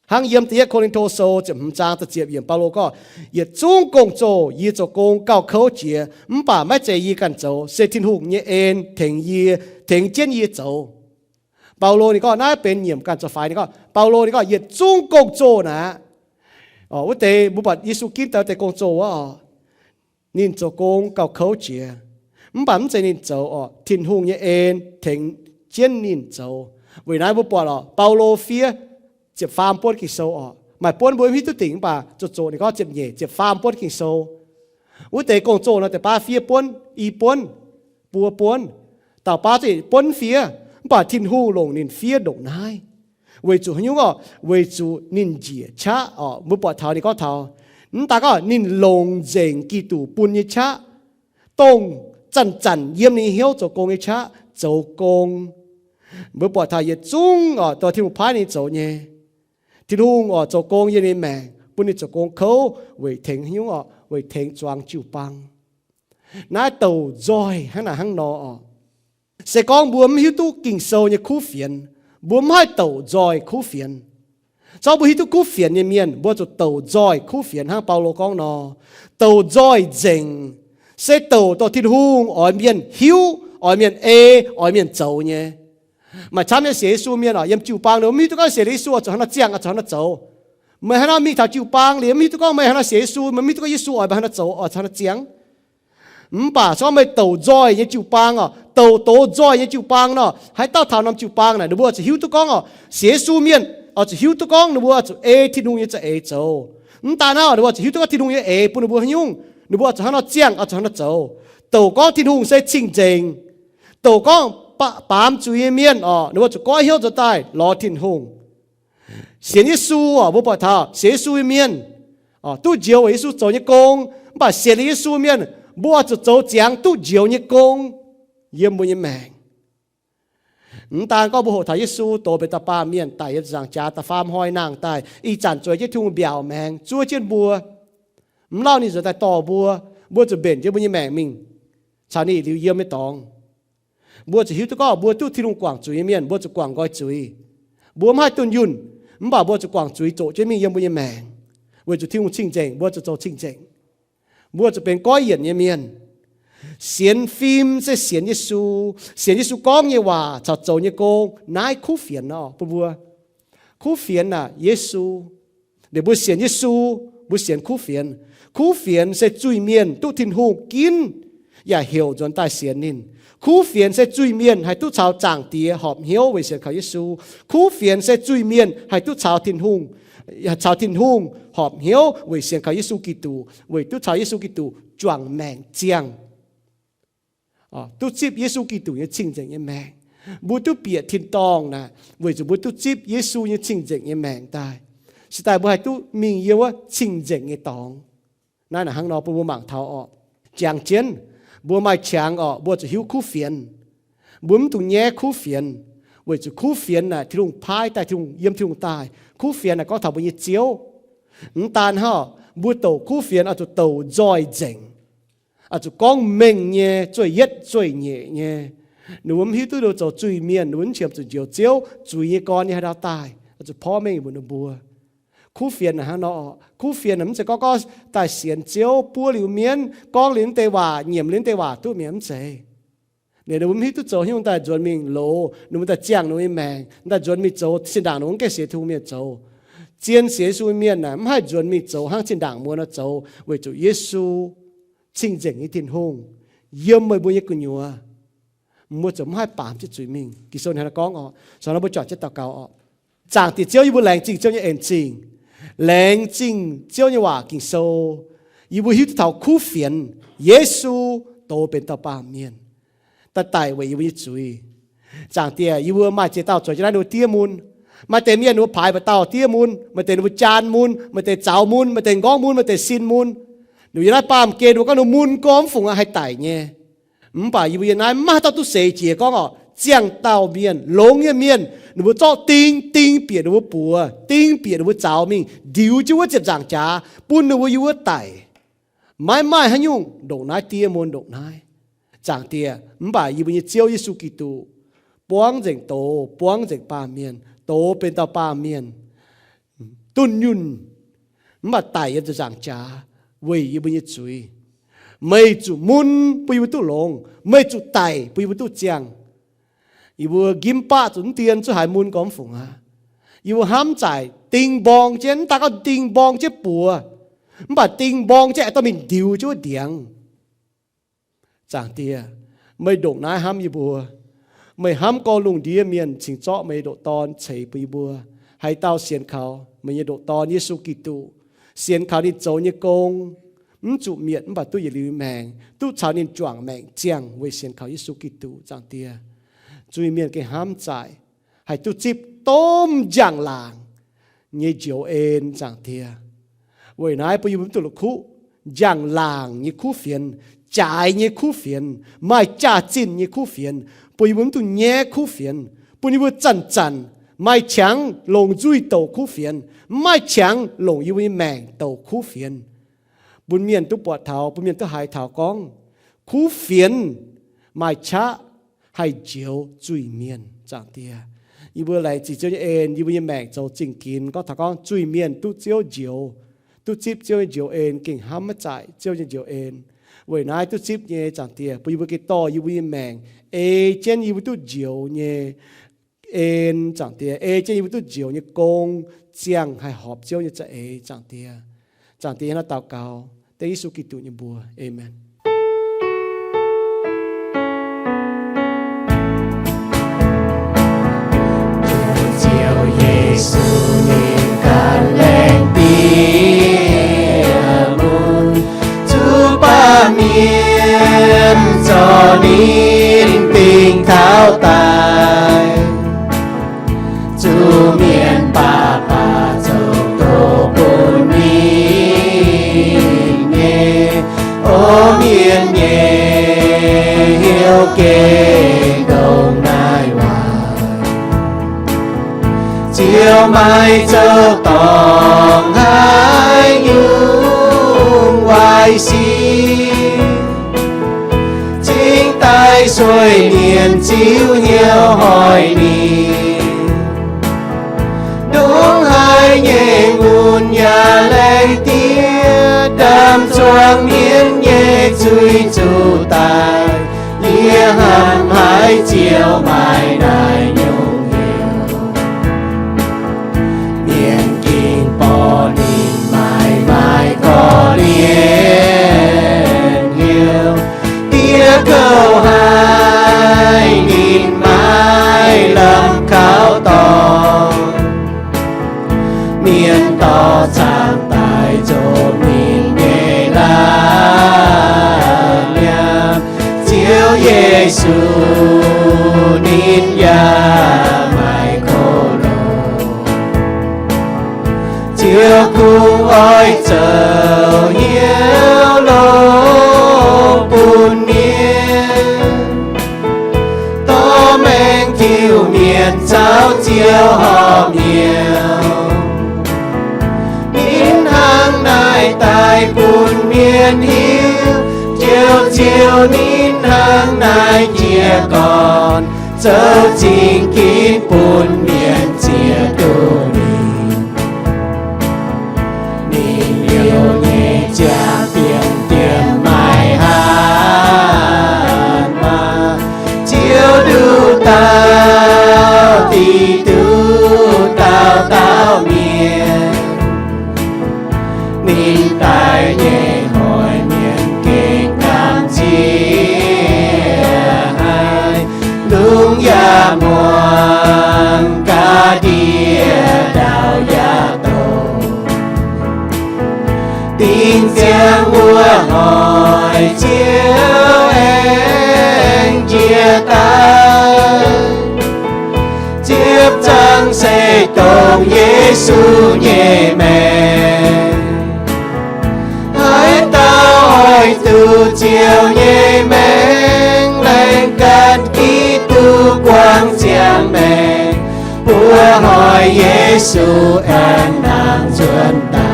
Hnangv yiem Da'yietv Ko^lin^to Sou ziepc hmz zaang da'ziepc yiemc Baulo gorngv, yietc zungv gong-zoh yie zoux gong gauh kouv jiex, mv baac maiv zeiz yie ganh zoux, se Tin-Hungh nyei en tengx yie, tengx jienv yie zoux. Baulo ninh gorngv naaiv benx nyiemc ganh zoux faix ninh gorngv, Baulo ninh gorngv yietc zungv gong-zoh naaic, wuov deix mbuo buatc Yesu ginv daaih wuov deix gong-zoh wuov oc, ninh zoux gong gauh kouv jiex, mv baac mv zeiz ninh zoux oc, Tin-Hungh nyei en tengx jienv ninh zoux. Weic naaiv mbuo buatc oc, Baulo fiev ziepc faam buonv Ging-Sou oc, maaih buonv mbuo mv hiuv duqv dingc, mv baac zoqc zoqc ninh gorngv ziepc nyeic, ziepc faam buonv Ging-Sou. Wuov deix gong-zoh nor deix baav fiev buonv, i buonv, buo buonv, dauh baav zungv buonv fiev, mv baac Tin-Hungh longc ninh fiev ndongc naaiv. Weic zuqc haaix nyungc oc? Weic zuqc ninh njiec qaqv oc. Mbuo buatc taux ninh gorngv taux, mv daaih gorngv ninh longc nzengc Giduc bun nyei qaqv, dongh zanc-zanc yiem ninh hnyouv zoux gong nyei qaqv zoux gong. Mbuo buatc taux yietc zungv oc, dongh Tin-Hungh paaiv ninh zoux nyei. Tin-Hungh oc zoux gong yiem ninh maengc, bun ninh zoux gong kouv weic tengx haaix nyungc oc? Weic tengx zuangx jiu-baang. Naaiv douc nzoih hnangv naaic hnangv nor oc. Se gorngv mbuo mv hiuv duqv Ging-Sou nyei kuv fienx, mbuo mv haih douc nzoih kuv fienx. Zorqv mbuo hiuv duqv kuv fienx nyei mienh, mbuo zuqc douc nzoih kuv fienx hnangv Baulo gorngv nor, douc nzoih nzengc, se douc dongh Tin-Hungh oix mienh hiuv, oix mienh ei, oix mienh zoux nyei. Maaih camv nyei sienx Yesu mienh oc, yiem jiu-baang ninh mv hiuv duqv gorngv sienx Yesu oix zuqc hnangv nor ziangh, oix zuqc hnangv nor zoux. Meih hnangv nor mingh taux jiu-baang liuz mv hiuv duqv gorngv meih hnangv nor sienx Yesu, meih mv hiuv duqv gorngv Yesu oix meih hnangv nor zoux, oix hnangv nor ziangh. Mv baac se gorngv meih douc nzoih nyei jiu-baang oc, douc doz nzoih nyei jiu-baang nor, haaix dauh taux norm jiu-baang naaic ninh mbuo zuqc hiuv duqv gorngv oc, sienx Yesu mienh oix zuqc hiuv duqv gorngv ninh mbuo zuqc ei Tin-Hungh nyei za'eix zoux. Mv daaih naaiv oc, ninh mbuo zuqc hiuv duqv gorngv Tin-Hungh nyei eix bun ninh mbuo haaix nyungc, ninh mbuo zuqc hnangv nor ziangh, oix zuqc hnangv nor zoux. Douc gorngv Tin-Hungh se cing-nzengc, douc gorngv baamz zuiz nyei mienh oc, ninh mbuo zuqc goiv hnyouv nzuonx daaih lorz Tin-Hungh. Sienx Yesu oc, mbuo buatc taux sienx Yesu nyei mienh duqv njoux weic Yesu zoux nyei gong. Mv baac sienx liuz Yesu mienh, mbuo zuqc zoux ziangx duqv njoux nyei gong yiem mbuo nyei maengc. Mv daan gorngv mbuo hoqc taux Yesu doz benx dauh baamh mienh daic yiem nzaangc jaax da'faam hnoi nangh daaih, ih zanc zueiz jienv Tin-Hungh mbiaauc maengx zuov jienv mbuo, mv lauh ninh nzuonx daaih dorh mbuo, mbuo zuqc mbenc jienv mbuo nyei maengc mingh caux ninh liuz yiem nyei dorngx. Mbuo zuqc hiuv duqv gorngv mbuo duqv Tin-Hungh guangc zuiz nyei mienh, mbuo zuqc guangc nqoi zuiz. Mbuo mv haih dunh yunh, mv baac mbuo zuqc guangc zuiz zoqc jienv mingh yiem mbuo nyei maengc. Weic zuqc Tin-Hungh cing-nzengc, mbuo zuqc zoux cing-nzengc. Mbuo zuqc benx goiv yienc nyei mienh. Sienx fim se sienx Yesu, sienx Yesu gorngv nyei waac caux zoux nyei gong. Naaiv kuv fienx nor bun mbuo. Kuv fienx naaic Yesu. Ninh mbuo sienx Yesu, mbuo sienx kuv fienx. Kuv fienx se zuiz-mienh duqv Tin-Hungh ginv yaac heuc nzuonx daaih sienx ninh. Kuv fienx se zuiz-mienh haih duqv caux Zaangc Diex horpc hnyouv weic sienx kaux Yesu. Kuv fienx se zuiz-mienh haih duqv caux Tin-Hungh, caux Tin-Hungh horpc hnyouv weic sienx kaux Yesu Giduc, weic duqv caux Yesu Giduc juangc maengc ziangh. Duqv zipv Yesu Giduc nyei cing-nzengc nyei maengc. Mbuo duqv bieqc tin-dorngh naaic weic zuqc mbuo duqv zipv Yesu nyei cing-nzengc nyei maengc daaih. Se daaih mbuo haih duqv mingh yiem wuov cing-nzengc nyei dorngx. Naaiv naaic hnangv nor bun mbuo mangc taux orqc. Jangx jienv, mbuo maaih qangx orqc, mbuo zuqc hiuv kuv fienx. Mbuo mv dungx nyaiv kuv fienx, weic zuqc kuv fienx naaic Tin-Hungh paaiv daaih, Tin-Hungh yiem Tin-Hungh daaih. Kuv fienx naaic gorngv taux mbuo nyei ziouv. Mv daan hnangv, mbuo douc kuv fienx oix zuqc douc nzoih nzengc, oix zuqc gorngv mengh nyei, zueih yietv zueih nyeic nyei. Ninh mbuo mv hiuv duqv ninh mbuo zoux zuiz-mienh, ninh mbuo mv qiemx zuqc njoux Ziouv zuiz nyei gorn nyei haaix dauh daaih, oix zuqc porv mengh mbuox ninh mbuo. Kuv fienx naaic hnangv nor, kuv fienx naaic mv zeiz gorngv gorngv daaih sienx Ziouv buov liuz mienv, gorngv liuz naaiv deix waac, nyiemc liuz naaiv deix waac duqv mi'aqv, mv zeiz. Ninh mbuo mv hiuv duqv zoux haaix nyungc daaih nzuonx mingh loz ninh mbuo daaih ziangh ninh mbuo nyei maengc, daaih nzuonx mingh zoux zinh ndaangc ninh mbuo mv gaengh sienx Tin-Hungh mienh zoux. Zien sienx Yesu nyei mienh naaic mv haih nzuonx mingh zoux hnangv zinh ndaangc muonz nor zoux, weic zuqc Yesu, cing-nzengc nyei Tin-Hungh, yiem meih mbuo nyei gu'nyuoz. Mbuo ziouc mv haih baamz jienv zuiz mingh. Ging-Sou hnangv naaiv gorngv orqc. Sou nor mbuo juangc jienv daux gaux orqc. Zaangc Diex Ziouv, yie mbuo laengz zingh Ziouv nyei en zingh, laengz zingh Ziouv nyei waac Ging-Sou. Yie mbuo hiuv duqv taux kuv fienx, Yesu, doz benx dauh baamh mienh, daaih daic weic yie mbuo nyei zuiz. Zaangc Diex, yie mbuo maaih ziex dauh zueiz jienv naaiv ninh mbuo diev mun. Maaih deix mienh ninh mbuo paaix mba'dauh diev mun, maaih deix ninh mbuo jaan mun, maaih deix zaux mun, maaih deix m'nqorngv mun, maaih deix sin mun. Ninh mbuo yiem naaiv baamh gen ninh mbuo gorngv ninh mbuo mun gormx fungc aqv haih daic nyei. Mv baac yie mbuo yiem naaiv maiv dauh duqv seix jiex gorngv orqc, ziangh dauh mienh, longx nyei mienh, ninh mbuo zorqv ding, ding bieqc ninh mbuo buoz, ding bieqc ninh mbuo zaux mingh ndiux jienv wuov ziepc nzaangc jaax bun ninh mbuo yiem wuov daic. Maiv maaih haaix nyungc ndongc naaiv diev mun ndongc naaiv, Zaangc Diex. Mv baac yie mbuo nyei Ziouv Yesu Giduc buangv nzengc doz, buangv nzengc baamh mienh, doz benx dauh baamh mienh, dunh yunh, mv baac daic yiem ziepc nzaangc jaax weic yie mbuo nyei zuiz. Meih zuqc mun bun yie mbuo duqv longx, meih zuqc daic bun yie mbuo duqv ziangh. Yie mbuo nqimv baqv zuqc mv dien zuqc haiz mun gormx fungc aqv. Yie mbuo hnamv zaaic ding mborng jienv, mv daan gorngv ding mborng jienv buoz, mv baac ding mborng jienv aengx dorh mingh ndiux jienv wuov ndiangx. Zaangc Diex, meih ndongc naaiv hnamv yie mbuo. Meih hnamv gorngv lungh ndiev mienh cingx zorqv meih nyei ndoqc Dorn ceix bun yie mbuo. Haaix dauh sienx kaux meih nyei ndoqc Dorn, Yesu Giduc, sienx kaux ninh zoux nyei gong, mv zuqc mietc mv baac duqv yietc liuz nyei maengc, duqv caux ninh juangc maengc ziangh weic sienx kaux Yesu Giduc, Zaangc Diex. Zuiz-mienh gengh hnamv zaaic haih duqv zipv domh njang-laangc nyei njoux en, Zaangc Diex. Weic naaiv bun yie mbuo mv duqv la'kuqv njang-laangc nyei kuv fienx, jaaix nyei kuv fienx, maaih jaax-zinh nyei kuv fienx, bun yie mbuo mv duqv nyaiv kuv fienx, bun yie mbuo zanc-zanc maaih qangx longc nzuih douc kuv fienx, maiv maaih qangx longc yie mbuo nyei maengc douc kuv fienx. Bun mienh duqv buatc taux, bun mienh duqv haiz taux gorngv kuv fienx maaih qaqv haih njoux zuiz-mienh, Zaangc Diex. Yie mbuo laengz zingh Ziouv nyei en, yie mbuo nyei maengc zoux zingh ginx gorngv taux gorngv zuiz-mienh duqv Ziouv njoux, duqv zipv Ziouv nyei njoux en, gengh hnamv maiv zaaic Ziouv nyei njoux en. Weic naaiv duqv zipv nyei, Zaangc Diex, bun yie mbuo gengh dorh yie mbuo nyei maengc ei jienv yie mbuo duqv njoux nyei en, Zaangc Diex, ei jienv yie mbuo duqv njoux nyei gong, ziangh haih horpc Ziouv nyei za'eix, Zaangc Diex. Zaangc Diex, naaiv daux gaux dengv Yesu Giduc nyei mbuox. Aamen. Ziouv Yesu ninh gan laengz diex mun, zuqc baamh mienh zorqv ninh dingh taux daic. Zuqc mienh baac baac zoux doz bun ninh nyei, o mienh nyei hnyouv gengh ndongc naaiv waac. Ziouv maiv zoux dorngc haaix nyungc waaic sic, cingx daaih sueih mienh ziux hnyouv hoic ninh. Ndongc haaix nyei mun yaac laengz diev, ndaam zuangx mienh nyei zuiz zuqc daic. Yie hnamv haiz Ziouv maaih naaiv nyungc hnyouv, mienh gengh borqv ninh maaih maaih korv-lienh hnyouv. Diev kouv haic, ninh maiv lamh kaux dorngc. Mienh dorh zaangc daaih zoux ninh nyei la'nyiamv. Ziouv Yesu ninh yaac maaih kouv longx. Ziouv kungx oix zoux hnyouv longx bun mienh, dorh maengc tiuv mienh caux Ziouv horpc hnyouv. Ninh hnangv naaiv daaih bun mienh hiuv, Ziouv, Ziouv ninh hnangv naaiv jiez gorn zoux zingh ginv bun mienh ziex duqv ninh. Ninh liouh nyei ziangh diemv diemv maiv haih maah. Ziouv nduqc dauh dingc duqv dauh dauh mienh. Ninh daic nyei hoic mienh gengh gamh nziex haic, lungh yaac muangx ga'ndiev ndau yaac doqc. Dingc ziangx wuov hoic Ziouv aengx njiec daaih, ziepc zaangc se dongh Yesu nyei maengc. Haaix dauh oix duqv Ziouv nyei maengc, laengz ganh Giduc guangc ziangh maengc, buo hoic Yesu aengx nangc nzuonx daaih.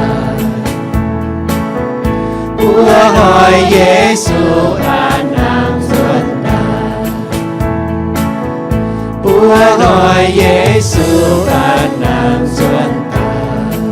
Buo hoic Yesu aengx nangc nzuonx daaih. Buo hoic Yesu aengx nangc nzuonx daaih.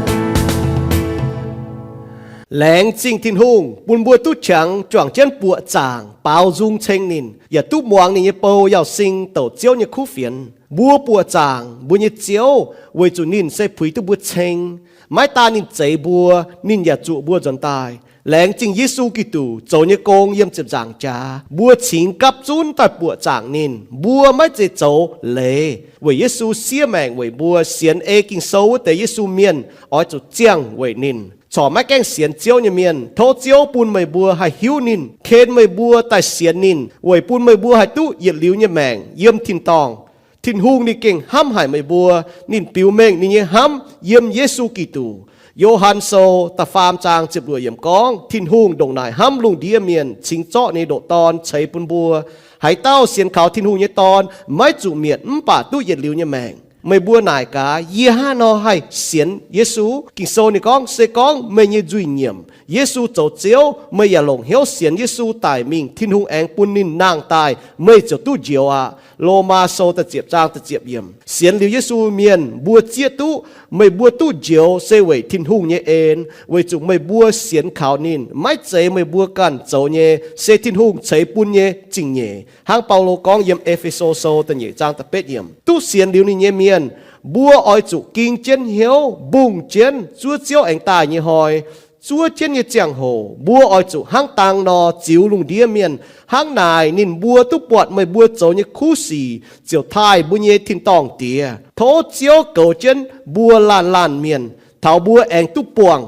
Laengz zingh Tin-Hungh bun mbuo duqv qangx juangc jienv buoqc zaangc baaux nzung ceng ninh, yaac duqv muangx ninh nyei bou yauz sing douc Ziouv nyei kuv fienx. Mbuo buoqc zaangc mbuo nyei Ziouv weic zuqc ninh se puix duqv mbuo ceng. Maiv daan ninh zeix mbuo, ninh yaac zuoqc mbuo nzuonx daaih. Laengz zingh Yesu Giduc zoux nyei gong yiem ziepc nzaangc jaax, mbuo cingx gapv zunv daaih buoqc zaangc ninh. Mbuo maiv zeiz zoux leiz, weic Yesu siev maengc weic mbuo. Sienx ei Ging-Sou wuov deix Yesu mienh oix zuqc ziangh weic ninh. Corc maiv gaengh sienx Ziouv nyei mienh, tov Ziouv bun meih mbuo haih hiuv ninh, ken meih mbuo daaih sienx ninh, weic bun meih mbuo haih duqv yietc liuz nyei maengc yiem tin-dorngh. Tin-Hungh ninh gengh hnamv haic meih mbuo. Ninh biux mengh ninh nyei hnamv yiem Yesu Giduc. Yo^han Sou da'faam zaang ziepc luoqc yiemc gorngv, Tin-Hungh ndongc naaic hnamv lungh ndiev mienh, cingx zorqv ninh nyei ndoqc Dorn ceix bun mbuo. Haaix dauh sienx kaux Tin-Hungh nyei Dorn maiv zuqc mietc mv baac duqv yietc liuz nyei maengc. Meih mbuo naaic gaax, yie hnangv haaix nor haih sienx Yesu? Ging-Sou ninh gorngv, se gorngv meih nyei nzuih nyiemc, Yesu zoux Ziouv, meih yaac longc hnyouv sienx Yesu daic mingh, Tin-Hungh aengx bun ninh nangh daaih, meih ziouc duqv njoux aqv. Lomaa Sou da'ziepc zaang da'ziepc yiemc. Sienx liuz Yesu mienh mbuo zieqv duqv, meih mbuo duqv njoux se weic Tin-Hungh nyei en, weic zuqc meih mbuo sienx kaux ninh. Maiv zeiz meih mbuo ganh zoux nyei, se Tin-Hungh ceix bun nyei zingh nyeic. Hnangv Baulo gorngv yiem E^fe^so Sou da'nyeic zaang da'betv yiemc, duqv sienx liuz ninh nyei mienh, mbuo oix zuqc ging jienv hnyouv, mbungh jienv zuov Ziouv aengx daaih nyei hnoi, zuov jienv nyei ziangh hoc, mbuo oix zuqc hnangv dang nor ziux lungh ndiev mienh. Hnangv naaic ninh mbuo duqv buatc meih mbuo zoux nyei kuv sic, ziouc taaih mbuo nyei tin-dorngh Diex. Tov Ziouv goux jienv mbuo laanh laanh mienh, taux mbuo aengx duqv buangh